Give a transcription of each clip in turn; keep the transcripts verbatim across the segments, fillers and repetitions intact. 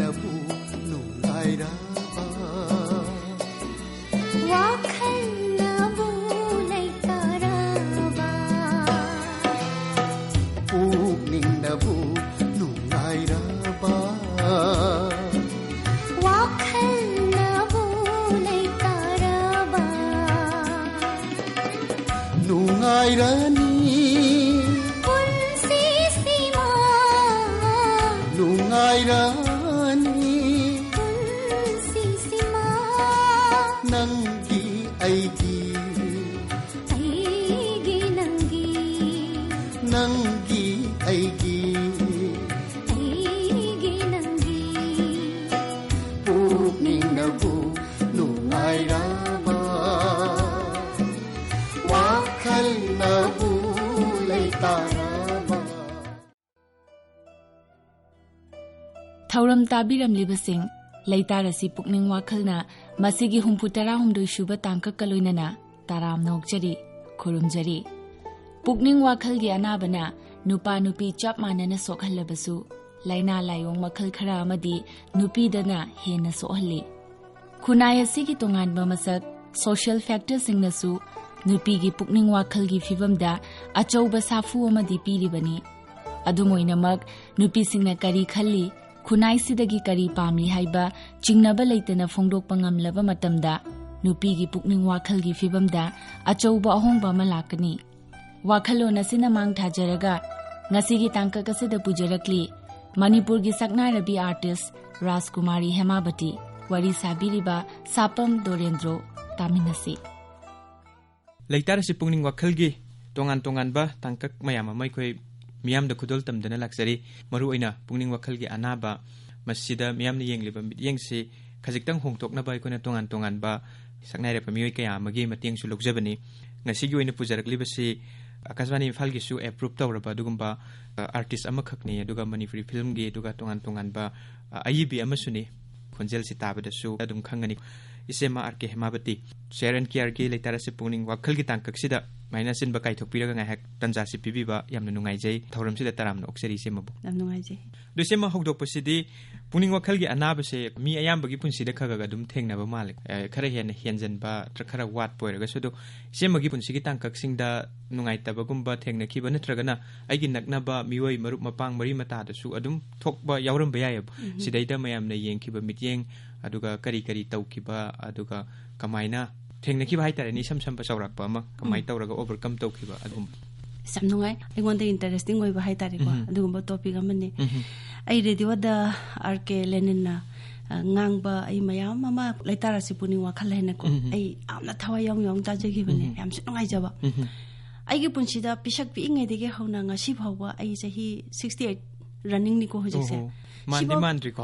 ꯅꯕꯨ ꯅꯨꯡꯉꯥꯏꯔꯕ? ꯋꯥꯈꯜꯅꯕꯨ ꯂꯩꯇꯔꯕ? ꯄꯨꯛꯅꯤꯡꯅꯕꯨ ꯅꯨꯡꯉꯥꯏꯔꯕ? ꯋꯥꯈꯜꯅꯕꯨ ꯂꯩꯇꯔꯕ? ꯅꯨꯡꯉꯥꯏꯔꯅꯤ ꯄꯨꯟꯁꯤꯁꯤꯃ꯫ ꯅꯨꯡꯉꯥꯏꯔꯅꯤ ꯄꯨꯟꯁꯤꯁꯤꯃ꯫ ꯅꯪꯒꯤ ꯑꯩꯒꯤ, ꯑꯩꯒꯤ ꯅꯪꯒꯤ, ꯅꯪꯒꯤ ꯑꯩꯒꯤ, ꯑꯩꯒꯤ ꯅꯪꯒꯤ꯫ ꯄꯨꯛꯅꯤꯡꯅꯕꯨ ꯅꯨꯡꯉꯥꯏꯔꯕ? ꯋꯥꯈꯜꯅꯕꯨ ꯂꯩꯇꯔꯕ? ꯊꯧꯔꯝ ꯇꯥꯕꯤꯔꯝꯂꯤꯕꯁꯤꯡ, ꯂꯩꯇꯥꯔꯁꯤ ꯄꯨꯛꯅꯤꯡ ꯋꯥꯈꯜꯅ ꯃꯁꯤꯒꯤ ꯍꯨꯝꯐꯨ ꯇꯔꯥꯍꯨꯝꯗꯣꯏ ꯁꯨꯕ ꯇꯥꯡꯀꯛꯀ ꯂꯣꯏꯅꯅ ꯇꯔꯥꯝꯅ ꯑꯣꯛꯆꯔꯤ, ꯈꯨꯔꯨꯝꯖꯔꯤ꯫ ꯄꯨꯛꯅꯤꯡ ꯋꯥꯈꯜꯒꯤ ꯑꯅꯥꯕꯅ ꯅꯨꯄꯥ ꯅꯨꯄꯤ ꯆꯞ ꯃꯥꯟꯅꯅ ꯁꯣꯛꯍꯜꯂꯕꯁꯨ, ꯂꯥꯏꯅꯥ ꯂꯥꯏꯑꯣꯡ ꯃꯈꯜ ꯈꯔ ꯑꯃꯗꯤ ꯅꯨꯄꯤꯗꯅ ꯍꯦꯟꯅ ꯁꯣꯛꯍꯜꯂꯤ꯫ ꯈꯨꯟꯅꯥꯏ ꯑꯁꯤꯒꯤ ꯇꯣꯉꯥꯟꯕ ꯃꯁꯛ, social factorꯁꯤꯡꯅꯁꯨ ꯅꯨꯄꯤꯒꯤ ꯄꯨꯛꯅꯤꯡ ꯋꯥꯈꯜꯒꯤ ꯐꯤꯕꯝꯗ ꯑꯆꯧꯕ ꯁꯥꯐꯨ ꯑꯃꯗꯤ ꯄꯤꯔꯤꯕꯅꯤ꯫ ꯑꯗꯨꯝ ꯑꯣꯏꯅꯃꯛ, ꯅꯨꯄꯤꯁꯤꯡꯅ ꯀꯔꯤ ꯈꯜꯂꯤ, ꯈꯨꯟꯅꯥꯏꯁꯤꯗꯒꯤ ꯀꯔꯤ ꯄꯥꯝꯂꯤ ꯍꯥꯏꯕ ꯆꯤꯡꯅꯕ ꯂꯩꯇꯅ ꯐꯣꯡꯗꯣꯛꯄ ꯉꯝꯂꯕ ꯃꯇꯝꯗ, ꯅꯨꯄꯤꯒꯤ ꯄꯨꯛꯅꯤꯡ ꯋꯥꯈꯜꯒꯤ ꯐꯤꯕꯝꯗ ꯑꯆꯧꯕ ꯑꯍꯣꯡꯕ ꯑꯃ ꯂꯥꯛꯀꯅꯤ꯫ ꯋꯥꯈꯜꯂꯣꯟ ꯑꯁꯤꯅ ꯃꯥꯡ ꯊꯥꯖꯔꯒ ꯉꯁꯤꯒꯤ ꯇꯥꯡꯀꯛ ꯑꯁꯤꯗ ꯄꯨꯖꯔꯛꯂꯤ ꯃꯅꯤꯄꯨꯔꯒꯤ ꯁꯛꯅꯥꯏꯔꯕꯤ artist ꯔꯥꯖꯀꯨꯃꯥꯔꯤ ꯍꯦꯃꯥꯕꯇꯤ꯫ ꯋꯥꯔꯤ ꯁꯥꯕꯤꯔꯤꯕ ꯁꯥꯄꯝ ꯗꯣꯔꯦꯟꯗ꯭ꯔꯣ꯫ ꯇꯥꯃꯤꯟꯅꯁꯤ꯫ ꯂꯩꯇꯥꯔꯁꯤ ꯄꯨꯛꯅꯤꯡ ꯋꯥꯈꯜꯒꯤ ꯇꯣꯉꯥꯟ ꯇꯣꯉꯥꯟꯕ ꯇꯥꯡꯀꯛ ꯃꯌꯥꯝ ꯑꯃ ꯑꯩꯈꯣꯏ ꯃꯤꯌꯥꯝꯗ ꯈꯨꯗꯣꯜ ꯇꯝꯗꯨꯅ ꯂꯥꯛꯆꯔꯤ꯫ ꯃꯔꯨꯑꯣꯏꯅ ꯄꯨꯛꯅꯤꯡ ꯋꯥꯈꯜꯒꯤ ꯑꯅꯥꯕ, ꯃꯁꯤꯗ ꯃꯤꯌꯥꯝꯅ ꯌꯦꯡꯂꯤꯕ ꯃꯤꯠꯌꯦꯡꯁꯤ ꯈꯖꯤꯛꯇꯪ ꯍꯣꯡꯗꯣꯛꯅꯕ ꯑꯩꯈꯣꯏꯅ ꯇꯣꯉꯥꯟ ꯇꯣꯉꯥꯟꯕ ꯁꯛꯅꯥꯏꯔꯕ ꯃꯤꯑꯣꯏ ꯀꯌꯥ ꯑꯃꯒꯤ ꯃꯇꯦꯡꯁꯨ ꯂꯧꯖꯕꯅꯤ꯫ ꯉꯁꯤꯒꯤ ꯑꯣꯏꯅ ꯄꯨꯖꯔꯛꯂꯤꯕꯁꯤ ꯑꯀꯥꯁꯕꯥꯅꯤ ꯏꯝꯐꯥꯜꯒꯤꯁꯨ approve ꯇꯧꯔꯕ ꯑꯗꯨꯒꯨꯝꯕ, ꯑ, artist ꯑꯃꯈꯛꯅꯤ, ꯑꯗꯨꯒ ꯃꯅꯤꯄꯨꯔꯤ filmꯒꯤ, ꯑꯗꯨꯒ ꯇꯣꯉꯥꯟ ꯇꯣꯉꯥꯟꯕ, ꯑ, ꯑꯏꯕꯤ ꯑꯃꯁꯨꯅꯤ꯫ ꯈꯣꯟꯖꯦꯜꯁꯤ ꯇꯥꯕꯗꯁꯨ ꯑꯗꯨꯝ ꯈꯪꯒꯅꯤ꯫ ꯏꯆꯦꯃ R K ꯍꯦꯃꯥꯕꯇꯤ, C R and ꯀꯦ ꯑꯥꯔꯒꯤ ꯂꯩꯇꯥꯔꯁꯤ ꯄꯨꯛꯅꯤꯡ ꯋꯥꯈꯜꯒꯤ ꯇꯥꯡꯀꯛꯁꯤꯗ ꯁꯨꯃꯥꯏꯅ ꯑꯆꯤꯟꯕ ꯀꯥꯏꯊꯣꯛꯄꯤꯔꯒ ꯉꯥꯏꯍꯥꯛ ꯇꯟꯖꯥꯁꯤ ꯄꯤꯕꯤꯕ ꯌꯥꯝꯅ ꯅꯨꯡꯉꯥꯏꯖꯩ꯫ ꯊꯧꯔꯝꯁꯤꯗ ꯇꯔꯥꯝꯅ ꯑꯣꯛꯆꯔꯤ ꯏꯆꯦꯃꯕꯨ꯫ ꯌꯥꯝ ꯅꯨꯡꯉꯥꯏꯖꯩ꯫ ꯑꯗꯨ ꯏꯆꯦꯃ, ꯍꯧꯗꯣꯛꯄꯁꯤꯗꯤ ꯄꯨꯛꯅꯤꯡ ꯋꯥꯈꯜꯒꯤ ꯑꯅꯥꯕꯁꯦ ꯃꯤ ꯑꯌꯥꯝꯕꯒꯤ ꯄꯨꯟꯁꯤꯗ ꯈꯔ ꯈꯔ ꯑꯗꯨꯝ ꯊꯦꯡꯅꯕ ꯃꯥꯜꯂꯦ꯫ ꯑꯦ, ꯈꯔ ꯍꯦꯟꯅ ꯍꯦꯟꯖꯟꯕ ꯅꯠꯇ꯭ꯔ ꯈꯔ ꯋꯥꯠꯄ ꯑꯣꯏꯔꯒꯁꯨ꯫ ꯑꯗꯣ ꯏꯆꯦꯃꯒꯤ ꯄꯨꯟꯁꯤꯒꯤ ꯇꯥꯡꯀꯛꯁꯤꯡꯗ ꯅꯨꯡꯉꯥꯏꯇꯕꯒꯨꯝꯕ ꯊꯦꯡꯅꯈꯤꯕ ꯅꯠꯇ꯭ꯔꯒꯅ ꯑꯩꯒꯤ ꯅꯛꯅꯕ ꯃꯤꯑꯣꯏ ꯃꯔꯨꯞ ꯃꯄꯥꯡ ꯃꯔꯤ ꯃꯇꯥꯗꯁꯨ ꯑꯗꯨꯝ ꯊꯣꯛꯄ ꯌꯥꯎꯔꯝꯕ ꯌꯥꯏꯑꯕ꯫ ꯁꯤꯗꯩꯗ ꯃꯌꯥꯝꯅ ꯌꯦꯡꯈꯤꯕ ꯃꯤꯠꯌꯦꯡ, ꯑꯗꯨꯒ ꯀꯔꯤ ꯀꯔꯤ ꯇꯧꯈꯤꯕ, ꯑꯗꯨꯒ ꯀꯃꯥꯏꯅ ꯊꯦꯡꯅꯈꯤꯕ ꯍꯥꯏꯇꯥꯔꯦꯅꯦ, ꯏꯁꯝ ꯁꯝꯕ ꯆꯥꯎꯔꯥꯛꯄ ꯑꯃ ꯀꯃꯥꯏꯅ ꯇꯧꯔꯒ ꯑꯣꯚꯔꯀꯝ ꯇꯧꯈꯤꯕ ꯑꯗꯨꯒꯨꯝꯕ꯫ ꯑꯁ, ꯌꯥꯝ ꯅꯨꯡꯉꯥꯏ꯫ ꯑꯩꯉꯣꯟꯗ ꯏꯟꯇꯔꯦꯁꯇꯤꯡ ꯑꯣꯏꯕ ꯍꯥꯏꯇꯥꯔꯦꯀꯣ꯫ ꯑꯗꯨꯒꯨꯝꯕ ꯇꯣꯄꯤꯛ ꯑꯃꯅꯤ꯫ ꯑꯩ ꯔꯦꯗꯤꯑꯣꯗ ꯑꯥꯔ ꯀꯦ ꯂꯦꯅꯤꯟꯅ, ꯑ, ꯉꯥꯡꯕ ꯑꯩ ꯃꯌꯥꯝ ꯑꯃ, ꯂꯩꯇꯥꯔꯁꯤ ꯄꯨꯛꯅꯤꯡ ꯋꯥꯈꯜ ꯍꯥꯏꯅꯀꯣ꯫ ꯑꯩ ꯌꯥꯝꯅ ꯊꯋꯥꯏ ꯌꯥꯎ ꯌꯥꯎꯅ ꯇꯥꯖꯈꯤꯕꯅꯦ꯫ ꯌꯥꯝꯁꯨ ꯅꯨꯡꯉꯥꯏꯖꯕ꯫ ꯑꯩꯒꯤ ꯄꯨꯟꯁꯤꯗ ꯄꯤꯁꯛ ꯄꯤꯛꯏꯉꯩꯗꯒꯤ ꯍꯧꯅ ꯉꯁꯤ ꯐꯥꯎꯕ ꯑꯩ ꯆꯍꯤ sixty eight ꯔꯟꯅꯤꯡꯅꯤꯀꯣ ꯍꯧꯖꯤꯛꯁꯦ꯫ ꯑꯣꯍꯣ꯫ ꯃꯥꯟꯗꯤ ꯁꯤꯐꯥꯎ-, ꯃꯥꯟꯗ꯭ꯔꯤꯀꯣ꯫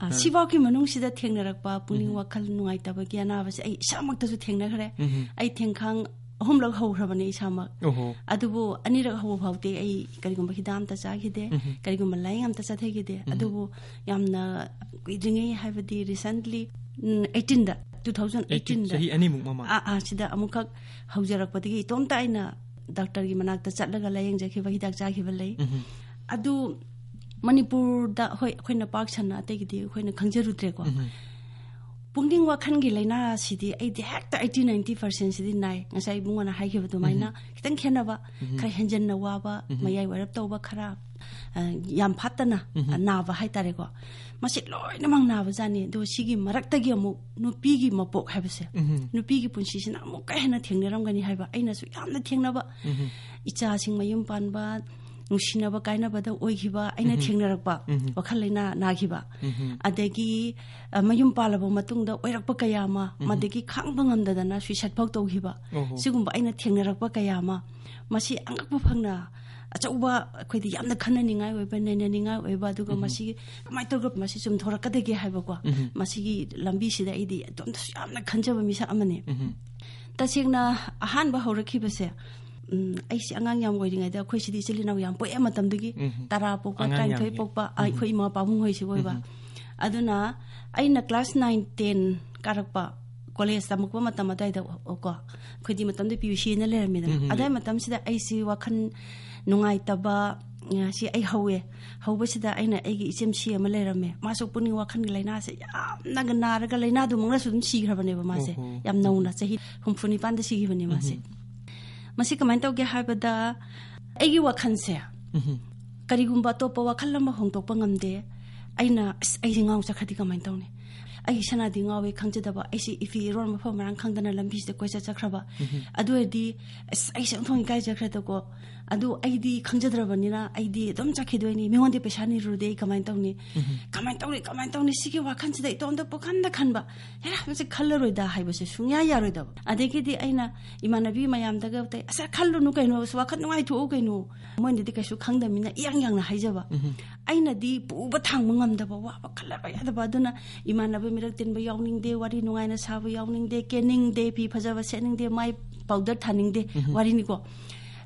ꯑ, ꯁꯤꯐꯥꯎꯒꯤ ꯃꯅꯨꯡꯁꯤꯗ ꯊꯦꯡꯅꯔꯛꯄ ꯄꯨꯛꯅꯤꯡ ꯋꯥꯈꯜ ꯅꯨꯡꯉꯥꯏꯇꯕꯒꯤ ꯑꯅꯥꯕꯁꯦ ꯑꯩ ꯏꯁꯥꯃꯛꯇꯁꯨ ꯊꯦꯡꯅꯈ꯭ꯔꯦ꯫ ꯑꯩ ꯊꯦꯡꯈꯥꯡ ꯑꯍꯨꯝꯂꯛ ꯍꯧꯈ꯭ꯔꯕꯅꯦ ꯏꯁꯥꯃꯛ꯫ ꯑꯣꯍꯣ꯫ ꯑꯗꯨꯕꯨ ꯑꯅꯤꯔꯛ ꯍꯧꯕ ꯐꯥꯎꯗꯤ ꯑꯩ ꯀꯔꯤꯒꯨꯝꯕ ꯍꯤꯗꯥꯛ ꯑꯝꯇ ꯆꯥꯈꯤꯗꯦ, ꯀꯔꯤꯒꯨꯝꯕ ꯂꯥꯏꯌꯦꯡ ꯑꯝꯇ ꯆꯠꯊꯈꯤꯗꯦ꯫ ꯑꯗꯨꯕꯨ ꯌꯥꯝꯅ ꯀꯨꯏꯗ꯭ꯔꯤꯉꯩ, ꯍꯥꯏꯕꯗꯤ recently, ꯎꯝ, eighteen ꯗ, two thousand eighteen ꯗ, ꯆꯍꯤ ꯑꯅꯤꯃꯨꯛ ꯃꯃꯥꯡ꯫ ꯑꯥ, ꯑꯥ, ꯁꯤꯗ ꯑꯃꯨꯛꯈꯛ ꯍꯧꯖꯔꯛꯄꯗꯒꯤ ꯏꯇꯣꯝꯇ ꯑꯩꯅ ꯗꯥꯛꯇꯔꯒꯤ ꯃꯅꯥꯛꯇ ꯆꯠꯂꯒ ꯂꯥꯏꯌꯦꯡꯖꯈꯤꯕ, ꯍꯤꯗꯥꯛ ꯆꯥꯈꯤꯕ ꯂꯩ꯫ ꯑꯗꯨ ꯃꯅꯤꯄꯨꯔꯗ, ꯍꯣꯏ, ꯑꯩꯈꯣꯏꯅ ꯄꯥꯛ ꯁꯟꯅ ꯑꯇꯩꯒꯤꯗꯤ ꯑꯩꯈꯣꯏꯅ ꯈꯪꯖꯔꯨꯗ꯭ꯔꯦꯀꯣ꯫ ꯄꯨꯛꯅꯤꯡ ꯋꯥꯈꯜꯒꯤ ꯂꯥꯏꯅꯥꯁꯤꯗꯤ ꯑꯩꯗꯤ ꯍꯦꯛꯇ eighty ninety percent ꯁꯤꯗꯤ ꯅꯥꯏ꯫ ꯉꯁꯥꯏ ꯏꯕꯨꯡꯉꯣꯅ ꯍꯥꯏꯈꯤꯕ ꯑꯗꯨꯃꯥꯏꯅ ꯈꯤꯇꯪ ꯈꯦꯠꯅꯕ, ꯈꯔ ꯍꯦꯟꯖꯟꯅ ꯋꯥꯕ, ꯃꯌꯥꯏ ꯑꯣꯏꯔꯞ ꯇꯧꯕ, ꯈꯔ, ꯑ, ꯌꯥꯝ ꯐꯠꯇꯅ, ꯑ, ꯅꯥꯕ ꯍꯥꯏꯇꯥꯔꯦꯀꯣ꯫ ꯃꯁꯤ ꯂꯣꯏꯅꯃꯛ ꯅꯥꯕꯖꯥꯠꯅꯤ꯫ ꯑꯗꯣ ꯁꯤꯒꯤ ꯃꯔꯛꯇꯒꯤ ꯑꯃꯨꯛ ꯅꯨꯄꯤꯒꯤ ꯃꯄꯣꯛ ꯍꯥꯏꯕꯁꯦ, ꯅꯨꯄꯤꯒꯤ ꯄꯨꯟꯁꯤꯁꯤꯅ ꯑꯃꯨꯛꯀ ꯍꯦꯟꯅ ꯊꯦꯡꯅꯔꯝꯒꯅꯤ ꯍꯥꯏꯕ ꯑꯩꯅꯁꯨ ꯌꯥꯝꯅ ꯊꯦꯡꯅꯕ, ꯏꯆꯥꯁꯤꯡ ꯃꯌꯨꯝ ꯄꯥꯟꯕ, ꯅꯨꯡꯁꯤꯅꯕ ꯀꯥꯏꯅꯕꯗ ꯑꯣꯏꯈꯤꯕ, ꯑꯩꯅ ꯊꯦꯡꯅꯔꯛꯄ ꯋꯥꯈꯜ ꯂꯩꯅꯥ ꯅꯥꯈꯤꯕ, ꯑꯗꯒꯤ, ꯑ, ꯃꯌꯨꯝ ꯄꯥꯜꯂꯕ ꯃꯇꯨꯡꯗ ꯑꯣꯏꯔꯛꯄ ꯀꯌꯥ ꯑꯃ, ꯃꯗꯒꯤ ꯈꯥꯡꯕ ꯉꯝꯗꯗꯅ suicide ꯐꯥꯎ ꯇꯧꯈꯤꯕ, ꯑꯣꯍꯣ꯫ ꯁꯤꯒꯨꯝꯕ ꯑꯩꯅ ꯊꯦꯡꯅꯔꯛꯄ ꯀꯌꯥ ꯑꯃ, ꯃꯁꯤ ꯑꯉꯛꯄ ꯐꯪꯅ ꯑꯆꯧꯕ, ꯑꯩꯈꯣꯏꯗꯤ ꯌꯥꯝꯅ ꯈꯟꯅꯅꯤꯡꯉꯥꯏ ꯑꯣꯏꯕ, ꯅꯩꯅꯅꯤꯡꯉꯥꯏ ꯑꯣꯏꯕ, ꯑꯗꯨꯒ ꯃꯁꯤ ꯀꯃꯥꯏꯅ ꯇꯧꯔꯒ ꯃꯁꯤ ꯆꯨꯝꯊꯣꯔꯛꯀꯗꯒꯦ ꯍꯥꯏꯕꯀꯣ, ꯃꯁꯤꯒꯤ ꯂꯝꯕꯤꯁꯤꯗ ꯑꯩꯗꯤ ꯑꯗꯣꯝꯇꯁꯨ ꯌꯥꯝꯅ ꯈꯟꯖꯕ ꯃꯤꯁꯛ ꯑꯃꯅꯤ꯫ ꯇꯁꯦꯡꯅ ꯑꯍꯥꯟꯕ ꯍꯧꯔꯛꯈꯤꯕꯁꯦ, ꯎꯝ, ꯑꯩꯁꯦ ꯑꯉꯥꯡ ꯌꯥꯝ ꯑꯣꯏꯔꯤꯉꯩꯗ, ꯑꯩꯈꯣꯏ ꯁꯤꯗꯤ ꯏꯆꯤꯜ ꯏꯅꯥꯎ ꯌꯥꯝ ꯄꯣꯛꯑꯦ ꯃꯇꯝꯗꯨꯒꯤ, ꯇꯔꯥ ꯄꯣꯛꯄ, ꯑꯉꯥꯡ ꯇꯔꯥꯅꯤꯊꯣꯏ ꯌꯥꯝꯃꯤ꯫ ꯄꯣꯛꯄ, ꯑ, ꯑꯩꯈꯣꯏ ꯏꯃꯥ ꯄꯥꯕꯨꯡ ꯍꯣꯏꯁꯤ ꯑꯣꯏꯕ꯫ ꯑꯗꯨꯅ ꯑꯩꯅ class nine ten ꯀꯥꯔꯛꯄ ꯀꯣꯂꯦꯖ ꯇꯝꯃꯛꯄ ꯃꯇꯝ ꯑꯗꯨꯋꯥꯏꯗ ꯀꯣ, ꯑꯩꯈꯣꯏꯗꯤ ꯃꯇꯝꯗꯨ ꯄꯤ ꯌꯨ ꯁꯤꯅ ꯂꯩꯔꯝꯃꯤꯗꯅ꯫ ꯎꯝ, ꯎꯝ. ꯑꯗꯨꯋꯥꯏ ꯃꯇꯝꯁꯤꯗ ꯑꯩꯁꯤ ꯋꯥꯈꯜ ꯅꯨꯡꯉꯥꯏꯇꯕ, ꯑ, ꯁꯤ ꯑꯩ ꯍꯧꯋꯦ꯫ ꯍꯧꯕꯁꯤꯗ ꯑꯩꯅ ꯑꯩꯒꯤ ꯏꯆꯦꯝꯁꯤ ꯑꯃ ꯂꯩꯔꯝꯃꯦ꯫ ꯃꯥꯁꯨ ꯄꯨꯛꯅꯤꯡ ꯋꯥꯈꯜꯒꯤ ꯂꯥꯏꯅꯥꯁꯦ ꯌꯥꯝꯅꯒ ꯅꯥꯔꯒ, ꯂꯥꯏꯅꯥꯗꯨꯃꯛꯅꯁꯨ ꯑꯗꯨꯝ ꯁꯤꯈ꯭ꯔꯕꯅꯦꯕ ꯃꯥꯁꯦ꯫ ꯑꯣꯍꯣ. ꯌꯥꯝ ꯅꯧꯅ, ꯆꯍꯤ ꯍꯨꯝꯐꯨ ꯅꯤꯄꯥꯟꯗ ꯁꯤꯈꯤꯕꯅꯦ ꯃꯥꯁꯦ꯫ ꯎꯝ. ꯃꯁꯤ ꯀꯃꯥꯏꯅ ꯇꯧꯒꯦ ꯍꯥꯏꯕꯗ, ꯑꯩꯒꯤ ꯋꯥꯈꯜꯁꯦ ꯎꯝ. ꯀꯔꯤꯒꯨꯝꯕ ꯑꯇꯣꯞꯄ ꯋꯥꯈꯜ ꯑꯃ ꯍꯣꯡꯗꯣꯛꯄ ꯉꯝꯗꯦ꯫ ꯑꯩꯅ, "ꯑꯁ, ꯑꯩꯁꯦ ꯉꯥꯎ ꯆꯠꯈ꯭ꯔꯗꯤ ꯀꯃꯥꯏꯅ ꯇꯧꯅꯤ? ꯑꯩ ꯁꯅꯥꯗꯤ ꯉꯥꯎꯋꯦ ꯈꯪꯖꯗꯕ, ꯑꯩꯁꯦ ꯏꯐꯤ ꯏꯔꯣꯟ ꯃꯐꯝ ꯃꯔꯥꯡ ꯈꯪꯗꯅ ꯂꯝꯕꯤꯁꯤꯗ ꯀꯣꯏꯆꯠ ꯆꯠꯈ꯭ꯔꯕ꯫ ꯎꯝ. ꯑꯗꯨ ꯑꯣꯏꯔꯗꯤ, ꯑꯁ, ꯑꯩꯁꯦ ꯑꯣꯟꯊꯣꯛꯅ ꯏꯀꯥꯏꯖꯈ꯭ꯔꯦꯗꯀꯣ꯫ ꯑꯗꯨ ꯑꯩꯗꯤ ꯈꯪꯖꯗ꯭ꯔꯕꯅꯤꯅ ꯑꯩꯗꯤ ꯑꯗꯨꯝ ꯆꯠꯈꯤꯗꯣꯏꯅꯤ, ꯃꯤꯉꯣꯟꯗ ꯄꯩꯁꯥ ꯅꯤꯔꯨꯔꯗꯤ ꯑꯩ ꯀꯃꯥꯏꯅ ꯇꯧꯅꯤ? ꯎꯝ. ꯀꯃꯥꯏꯅ ꯇꯧꯅꯤ, ꯀꯃꯥꯏꯅ ꯇꯧꯅꯤ?" ꯁꯤꯒꯤ ꯋꯥꯈꯜꯁꯤꯗ ꯏꯇꯣꯝꯇ ꯄꯨꯈꯟꯗ ꯈꯟꯕ꯫ ꯍꯦꯔꯥ, ꯃꯁꯤ ꯈꯜꯂꯔꯣꯏꯗ ꯍꯥꯏꯕꯁꯦ ꯁꯨꯡꯌꯥ ꯌꯥꯔꯣꯏꯗꯕ꯫ ꯑꯗꯒꯤꯗꯤ ꯑꯩꯅ ꯏꯃꯥꯟꯅꯕꯤ ꯃꯌꯥꯝꯗꯒ ꯑꯇꯩ, "ꯑꯁ, ꯈꯜꯂꯨꯅꯨ ꯀꯩꯅꯣ, ꯑꯁ, ꯋꯥꯈꯜ ꯅꯨꯡꯉꯥꯏꯊꯣꯛꯎ ꯀꯩꯅꯣ"꯫ ꯃꯣꯏꯅꯗꯤ ꯀꯩꯁꯨ ꯈꯪꯗꯕꯅꯤꯅ ꯏꯌꯥꯡ ꯌꯥꯡꯅ ꯍꯥꯏꯖꯕ꯫ ꯎꯝ. ꯑꯩꯅꯗꯤ ꯄꯨꯕ ꯊꯥꯡꯕ ꯉꯝꯗꯕ, ꯋꯥꯕ ꯈꯜꯂꯔꯣꯏ ꯌꯥꯗꯕ꯫ ꯑꯗꯨꯅ ꯏꯃꯥꯟꯅꯕ ꯃꯤꯔꯛ ꯇꯤꯟꯕ ꯌꯥꯎꯅꯤꯡꯗꯦ, ꯋꯥꯔꯤ ꯅꯨꯡꯉꯥꯏꯅ ꯁꯥꯕ ꯌꯥꯎꯅꯤꯡꯗꯦ, ꯀꯦꯅꯤꯡꯗꯦ, ꯐꯤ ꯐꯖꯕ ꯁꯦꯠꯅꯤꯡꯗꯦ, ꯃꯥꯏ ꯄꯥꯎꯗꯔ ꯊꯥꯅꯤꯡꯗꯦ, ꯎꯝ. ꯋꯥꯔꯤꯅꯤꯀꯣ꯫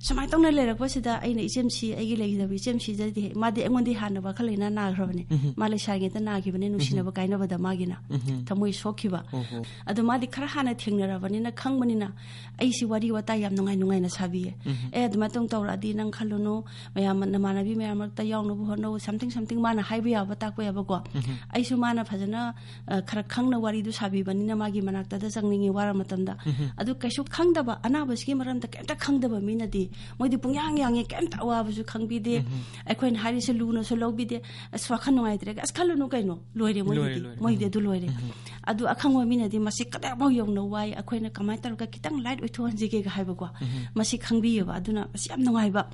ꯁꯨꯃꯥꯏꯅ ꯇꯧꯅ ꯂꯩꯔꯛꯄꯁꯤꯗ ꯑꯩꯅ ꯏꯆꯦꯝꯁꯤ, ꯑꯩꯒꯤ ꯂꯩꯈꯤꯗꯕ ꯏꯆꯦꯝꯁꯤꯗꯗꯤ, ꯃꯥꯗꯤ ꯑꯩꯉꯣꯟꯗꯒꯤ ꯍꯥꯟꯅ ꯋꯥꯈꯜ ꯂꯩꯅꯥ ꯅꯥꯈ꯭ꯔꯕꯅꯦ꯫ ꯎꯝ. ꯃꯥ ꯂꯩꯁꯥꯔꯤꯉꯩꯗ ꯅꯥꯈꯤꯕꯅꯦ, ꯅꯨꯡꯁꯤꯅꯕ ꯎꯝ. ꯀꯥꯏꯅꯕꯗ ꯃꯥꯒꯤꯅ꯫ ꯎꯝ. ꯊꯃꯣꯏ ꯁꯣꯛꯈꯤꯕ꯫ ꯑꯣ, ꯍꯣ. ꯑꯗꯣ ꯃꯥꯗꯤ ꯈꯔ ꯍꯥꯟꯅ ꯊꯦꯡꯅꯔꯕꯅꯤꯅ, ꯈꯪꯕꯅꯤꯅ, ꯑꯩꯁꯤ ꯋꯥꯔꯤ ꯋꯥꯇꯥꯏ ꯌꯥꯝ ꯅꯨꯡꯉꯥꯏ ꯅꯨꯡꯉꯥꯏꯅ ꯁꯥꯕꯤꯌꯦ꯫ ꯎꯝ. "ꯑꯦ, ꯑꯗꯨꯃꯥꯏꯅ ꯇꯧ ꯇꯧꯔꯛꯑꯗꯤ ꯅꯪ ꯈꯜꯂꯨꯅꯨ, ꯃꯌꯥꯝ ꯅꯃꯥꯟꯅꯕꯤ ꯃꯌꯥꯝ ꯃꯔꯛꯇ ꯌꯥꯎꯅꯕ ꯍꯣꯠꯅꯧ", something, something ꯃꯥꯅ ꯍꯥꯏꯕ ꯌꯥꯕ, ꯇꯥꯛꯄ ꯌꯥꯕꯀꯣ꯫ ꯎꯝ. ꯑꯩꯁꯨ ꯃꯥꯅ ꯐꯖꯅ, ꯑ, ꯈꯔ ꯈꯪꯅ ꯋꯥꯔꯤꯗꯨ ꯁꯥꯕꯤꯕꯅꯤꯅ, ꯃꯥꯒꯤ ꯃꯅꯥꯛꯇꯗ ꯆꯪꯅꯤꯡꯉꯤ ꯋꯥꯔ ꯃꯇꯝꯗ꯫ ꯎꯝ. ꯑꯗꯨ ꯀꯩꯁꯨ ꯈꯪꯗꯕ, ꯑꯅꯥꯕꯁꯤꯒꯤ ꯃꯔꯝꯗ ꯀꯩꯝꯇ ꯈꯪꯗꯕ ꯃꯤꯅꯗꯤ, ꯃꯣꯏꯗꯤ ꯄꯨꯡꯌꯥꯡ ꯌꯥꯡꯉꯦ, ꯀꯩꯝꯇ ꯑꯋꯥꯕꯁꯨ ꯈꯪꯕꯤꯗꯦ꯫ ꯎꯝ. ꯑꯩꯈꯣꯏꯅ ꯍꯥꯏꯔꯤꯁꯦ ꯂꯨꯅꯁꯨ ꯂꯧꯕꯤꯗꯦ꯫ "ꯑꯁ, ꯋꯥꯈꯜ ꯅꯨꯡꯉꯥꯏꯇ꯭ꯔꯦ", ꯑꯁ, ꯈꯜꯂꯨꯅꯨ ꯀꯩꯅꯣ, ꯂꯣꯏꯔꯦ ꯃꯣꯏꯒꯤꯗꯤ꯫ ꯂꯣꯏꯔꯦ, ꯂꯣꯏꯔꯦ. ꯃꯣꯏꯒꯤꯗꯤ ꯎꯝ. ꯑꯗꯨ ꯂꯣꯏꯔꯦ꯫ ꯎꯝ. ꯑꯗꯨ ꯑꯈꯪꯕ ꯃꯤꯅꯗꯤ ꯃꯁꯤ ꯀꯗꯥꯏꯐꯥꯎ ꯌꯧꯅ ꯋꯥꯏ, ꯑꯩꯈꯣꯏꯅ ꯀꯃꯥꯏꯅ ꯇꯧꯔꯒ ꯈꯤꯇꯪ light ꯑꯣꯏꯊꯣꯛꯍꯟꯁꯤꯒꯦꯒ ꯍꯥꯏꯕꯀꯣ꯫ ꯎꯝ. ꯃꯁꯤ ꯈꯪꯕꯤꯌꯦꯕ꯫ ꯑꯗꯨꯅ ꯃꯁꯤ ꯌꯥꯝ ꯅꯨꯡꯉꯥꯏꯕ꯫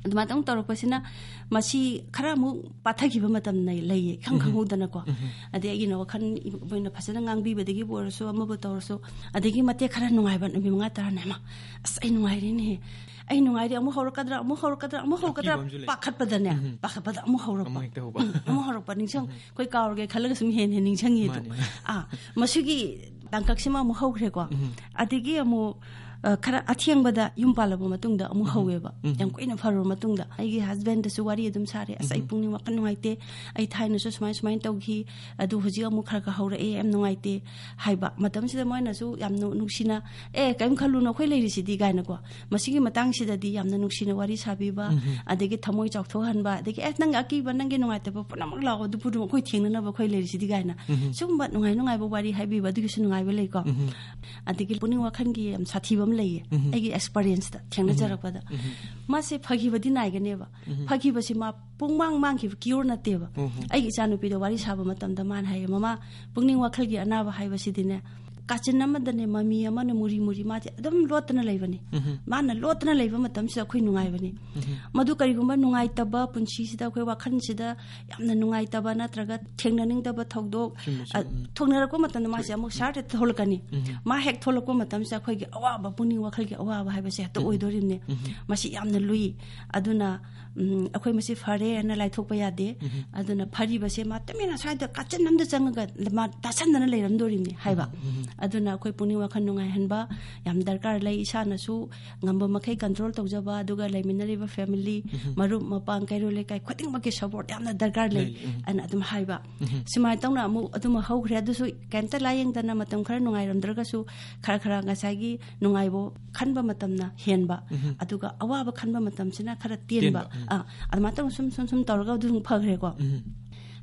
ꯑꯗꯨꯃꯥꯏꯅ ꯑꯃꯨꯛ ꯇꯧꯔꯛꯄꯁꯤꯅ ꯃꯁꯤ ꯈꯔ ꯑꯃꯨꯛ ꯄꯥꯊꯈꯤꯕ ꯃꯇꯝ ꯂꯩ-, ꯂꯩꯌꯦ, ꯏꯈꯪ ꯎꯝ. ꯈꯪꯍꯧꯗꯅꯀꯣ꯫ ꯎꯝ. ꯑꯗꯩ ꯑꯩꯒꯤꯅ ꯋꯥꯈꯜ ꯏ-, ꯃꯣꯏꯅ ꯐꯖꯅ ꯉꯥꯡꯕꯤꯕꯗꯒꯤꯕꯨ ꯑꯣꯏꯔꯁꯨ, ꯑꯃꯕꯨ ꯇꯧꯔꯁꯨ, ꯑꯗꯒꯤ ꯃꯇꯦꯛ ꯈꯔ ꯅꯨꯡꯉꯥꯏꯕ ꯅꯨꯃꯤꯠ ꯃꯉꯥ ꯇꯔꯥꯅꯦ, "ꯍꯩꯃꯥ, ꯑꯁ, ꯑꯩ ꯅꯨꯡꯉꯥꯏꯔꯦꯅꯦ, ꯑꯩ ꯅꯨꯡꯉꯥꯏꯔꯦ, ꯑꯃꯨꯛ ꯍꯧꯔꯛꯀꯗ꯭ꯔꯥ, ꯑꯃꯨꯛ ꯍꯧꯔꯛꯀꯗ꯭ꯔꯥ, ꯑꯃꯨꯛ ꯍꯧꯔꯛꯀꯗ꯭ꯔꯥ?" ꯑꯀꯤꯕ ꯑꯃꯁꯨ ꯂꯩ. ꯄꯥꯈꯠꯄꯗꯅꯦ, ꯎꯝ. ꯄꯥꯈꯠꯄꯗ ꯑꯃꯨꯛ ꯍꯧꯔꯛꯄ꯫ ꯑꯃꯨꯛ ꯍꯦꯛꯇ ꯍꯧꯕ. ꯎꯝ, ꯑꯃꯨꯛ ꯍꯧꯔꯛꯄ, ꯅꯤꯡꯁꯤꯡ-, ꯎꯝ. ꯑꯩꯈꯣꯏ ꯀꯥꯎꯔꯒꯦ ꯈꯜꯂꯒ ꯁꯨꯝ ꯍꯦꯟꯅ ꯍꯦꯟꯅ ꯅꯤꯡꯁꯤꯡꯉꯦ ꯑꯗꯣ꯫ ꯃꯥꯅꯦ, ꯃꯥꯅꯦ. ꯑꯥ, ꯃꯁꯤꯒꯤ ꯇꯥꯡꯀꯛꯁꯤꯃ ꯑꯃꯨꯛ ꯍꯧꯈ꯭ꯔꯦꯀꯣ꯫ ꯎꯝ. ꯑꯗꯒꯤ ꯑꯃꯨꯛ ꯑ, ꯈꯔ ꯑꯊꯦꯡꯕꯗ ꯌꯨꯝ ꯄꯥꯜꯂꯕ ꯃꯇꯨꯡꯗ ꯑꯃꯨꯛ ꯍꯧꯋꯦꯕ꯫ ꯎꯝ꯫ ꯌꯥꯝ ꯀꯨꯏꯅ ꯐꯔꯨꯔꯕ ꯃꯇꯨꯡꯗ ꯑꯩꯒꯤ husbandꯗꯁꯨ ꯋꯥꯔꯤ ꯑꯗꯨꯝ ꯁꯥꯔꯦ, "ꯑꯁ, ꯑꯩ ꯎꯝ꯫ ꯄꯨꯛꯅꯤꯡ ꯋꯥꯈꯜ ꯅꯨꯡꯉꯥꯏꯇꯦ, ꯑꯩ ꯊꯥꯏꯅꯁꯨ ꯁꯨꯃꯥꯏ ꯁꯨꯃꯥꯏꯅ ꯇꯧꯈꯤ, ꯑꯗꯨ ꯍꯧꯖꯤꯛ ꯑꯃꯨꯛ ꯈꯔ ꯈꯔ ꯍꯧꯔꯛꯑꯦ, ꯌꯥꯝ ꯅꯨꯡꯉꯥꯏꯇꯦ" ꯍꯥꯏꯕ ꯃꯇꯝꯁꯤꯗ ꯃꯣꯏꯅꯁꯨ ꯌꯥꯝ ꯅꯨ-, ꯅꯨꯡꯁꯤꯅ, "ꯑꯦ, ꯀꯔꯤꯝ ꯈꯜꯂꯨꯅꯨ, ꯑꯩꯈꯣꯏ ꯂꯩꯔꯤꯁꯤꯗꯤ" ꯀꯥꯏꯅꯀꯣ, ꯃꯁꯤꯒꯤ ꯃꯇꯥꯡꯁꯤꯗꯗꯤ ꯌꯥꯝꯅ ꯅꯨꯡꯁꯤꯅ ꯋꯥꯔꯤ ꯁꯥꯕꯤꯕ, ꯎꯝ꯫ ꯑꯗꯒꯤ ꯊꯃꯣꯏ ꯆꯥꯎꯊꯣꯛꯍꯟꯕ, ꯑꯗꯒꯤ, "ꯑꯦ, ꯅꯪꯒꯤ ꯑꯀꯤꯕ, ꯅꯪꯒꯤ ꯅꯨꯡꯉꯥꯏꯇꯕ ꯄꯨꯝꯅꯃꯛ ꯂꯥꯛꯑꯣ, ꯑꯗꯨ ꯄꯨꯝꯅꯃꯛ ꯑꯩꯈꯣꯏ ꯊꯦꯡꯅꯅꯕ ꯑꯩꯈꯣꯏ ꯂꯩꯔꯤꯁꯤꯗꯤ" ꯀꯥꯏꯅ ꯎꯝ꯫ ꯁꯤꯒꯨꯝꯕ ꯅꯨꯡꯉꯥꯏ ꯅꯨꯡꯉꯥꯏꯕ ꯋꯥꯔꯤ ꯍꯥꯏꯕꯤꯕ, ꯑꯗꯨꯒꯤꯁꯨ ꯅꯨꯡꯉꯥꯏꯕ ꯂꯩꯀꯣ꯫ ꯎꯝ꯫ ꯑꯗꯒꯤ ꯄꯨꯛꯅꯤꯡ ꯋꯥꯈꯜꯒꯤ ꯌꯥꯝ ꯁꯥꯊꯤꯕ ꯑꯃ ꯂꯩꯌꯦ, ꯎꯝ꯫ ꯑꯩꯒꯤ experienceꯇ ꯊꯦꯡꯅꯖꯔꯛꯄꯗ꯫ ꯎꯝ꯫ ꯃꯥꯁꯦ ꯐꯈꯤꯕꯗꯤ ꯅꯥꯏꯒꯅꯦꯕ꯫ ꯎꯝ꯫ ꯐꯈꯤꯕꯁꯤ ꯃꯥ ꯄꯨꯡꯃꯥꯡ ꯃꯥꯡꯈꯤꯕ cure ꯅꯠꯇꯦꯕ꯫ ꯎꯝ꯫ ꯑꯩꯒꯤ ꯏꯆꯥꯅꯨꯄꯤꯗ ꯋꯥꯔꯤ ꯁꯥꯕ ꯃꯇꯝꯗ ꯃꯥꯅ ꯍꯥꯏꯌꯦ, "ꯃꯃꯥ, ꯄꯨꯛꯅꯤꯡ ꯋꯥꯈꯜꯒꯤ ꯑꯅꯥꯕ ꯍꯥꯏꯕꯁꯤꯗꯤꯅꯦ, ꯀꯥꯆꯤꯟ ꯑꯃꯗꯅꯦ ꯃꯃꯤ ꯑꯃꯅ ꯃꯨꯔꯤ ꯃꯨꯔꯤ ꯃꯥꯗꯤ ꯑꯗꯨꯝ ꯂꯣꯠꯇꯅ ꯂꯩꯕꯅꯤ꯫ ꯎꯝ꯫ ꯃꯥꯅ ꯂꯣꯠꯇꯅ ꯂꯩꯕ ꯃꯇꯝꯁꯤꯗ ꯑꯩꯈꯣꯏ ꯅꯨꯡꯉꯥꯏꯕꯅꯤ꯫ ꯎꯝ꯫ ꯃꯗꯨ ꯀꯔꯤꯒꯨꯝꯕ ꯅꯨꯡꯉꯥꯏꯇꯕ, ꯄꯨꯟꯁꯤꯁꯤꯗ ꯑꯩꯈꯣꯏ ꯋꯥꯈꯜꯁꯤꯗ ꯌꯥꯝꯅ ꯅꯨꯡꯉꯥꯏꯇꯕ ꯅꯠꯇ꯭ꯔꯒ ꯊꯦꯡꯅꯅꯤꯡꯗꯕ ꯊꯧꯗꯣꯛ, ꯆꯨꯝꯃꯦ, ꯆꯨꯝꯃꯦ꯫ ꯑ, ꯎꯝ꯫ ꯊꯣꯛꯅꯔꯛꯄ ꯃꯇꯝꯗ ꯃꯥꯁꯦ ꯑꯃꯨꯛ ꯁꯥꯔ ꯊꯣꯛꯂꯛꯀꯅꯤ꯫ ꯎꯝ꯫ ꯃꯥ ꯍꯦꯛ ꯊꯣꯛꯂꯛꯄ ꯃꯇꯝꯁꯤꯗ ꯑꯩꯈꯣꯏꯒꯤ ꯑꯋꯥꯕ, ꯄꯨꯛꯅꯤꯡ ꯋꯥꯈꯜꯒꯤ ꯑꯋꯥꯕ ꯍꯥꯏꯕꯁꯦ ꯍꯦꯛꯇ ꯎꯝ꯫ ꯑꯣꯏꯗꯣꯔꯤꯕꯅꯤ꯫ ꯎꯝ꯫ ꯃꯁꯤ ꯌꯥꯝꯅ ꯂꯨꯏ꯫ ꯑꯗꯨꯅ, ꯎꯝ, ꯑꯩꯈꯣꯏ ꯃꯁꯤ ꯐꯔꯦ ꯍꯥꯏꯅ ꯂꯥꯏꯊꯣꯛꯄ ꯌꯥꯗꯦ꯫ ꯎꯝ꯫ ꯑꯗꯨꯅ ꯐꯔꯤꯕꯁꯦ ꯃꯥ ꯇꯨꯃꯤꯟꯅ ꯁ꯭ꯋꯥꯏꯗ ꯀꯥꯆꯤꯟ ꯑꯃꯗ ꯆꯪꯉꯒ ꯃꯥ ꯇꯥꯁꯟꯗꯅ ꯂꯩꯔꯝꯗꯣꯔꯤꯕꯅꯤ ꯍꯥꯏꯕ꯫ ꯎꯝ꯫ ꯎꯝ꯫ ꯑꯗꯨꯅ ꯑꯩꯈꯣꯏ ꯄꯨꯛꯅꯤꯡ ꯋꯥꯈꯜ ꯅꯨꯡꯉꯥꯏꯍꯟꯕ ꯌꯥꯝ ꯗꯔꯀꯥꯔ ꯂꯩ꯫ ꯏꯁꯥꯅꯁꯨ ꯉꯝꯕ ꯃꯈꯩ control ꯇꯧꯖꯕ, ꯑꯗꯨꯒ ꯂꯩꯃꯤꯟꯅꯔꯤꯕ family, ꯎꯝ꯫ ꯃꯔꯨꯞ ꯃꯄꯥꯡ, ꯀꯩꯔꯣꯜ ꯂꯩꯀꯥꯏ ꯈꯨꯗꯤꯡꯃꯛꯀꯤ support ꯌꯥꯝꯅ ꯗꯔꯀꯥꯔ ꯂꯩ ꯂꯩ, ꯎꯝ꯫ ꯑꯅ ꯑꯗꯨꯝ ꯍꯥꯏꯕ꯫ ꯎꯝ꯫ ꯁꯨꯃꯥꯏꯅ ꯇꯧꯅ ꯑꯃꯨꯛ ꯑꯗꯨꯃ ꯍꯧꯈ꯭ꯔꯦ꯫ ꯑꯗꯨꯁꯨ ꯀꯩꯝꯇ ꯂꯥꯏꯌꯦꯡꯗꯅ ꯃꯇꯝ ꯈꯔ ꯅꯨꯡꯉꯥꯏꯔꯝꯗ꯭ꯔꯒꯁꯨ ꯈꯔ ꯈꯔ ꯉꯁꯥꯏꯒꯤ ꯅꯨꯡꯉꯥꯏꯕ ꯈꯟꯕ ꯃꯇꯝꯅ ꯍꯦꯟꯕ, ꯎꯝ꯫ ꯑꯗꯨꯒ ꯑꯋꯥꯕ ꯈꯟꯕ ꯃꯇꯝꯁꯤꯅ ꯈꯔ ꯇꯦꯟꯕ꯫ ꯇꯦꯟꯕ, ꯎꯝ꯫ ꯑꯥ, ꯑꯗꯨꯃꯥꯏꯅ ꯇꯧꯅ ꯁꯨꯝ, ꯁꯨꯝ, ꯁꯨꯝ ꯇꯧꯔꯒ ꯑꯗꯨꯝ ꯐꯈ꯭ꯔꯦꯀꯣ꯫ ꯎꯝ꯫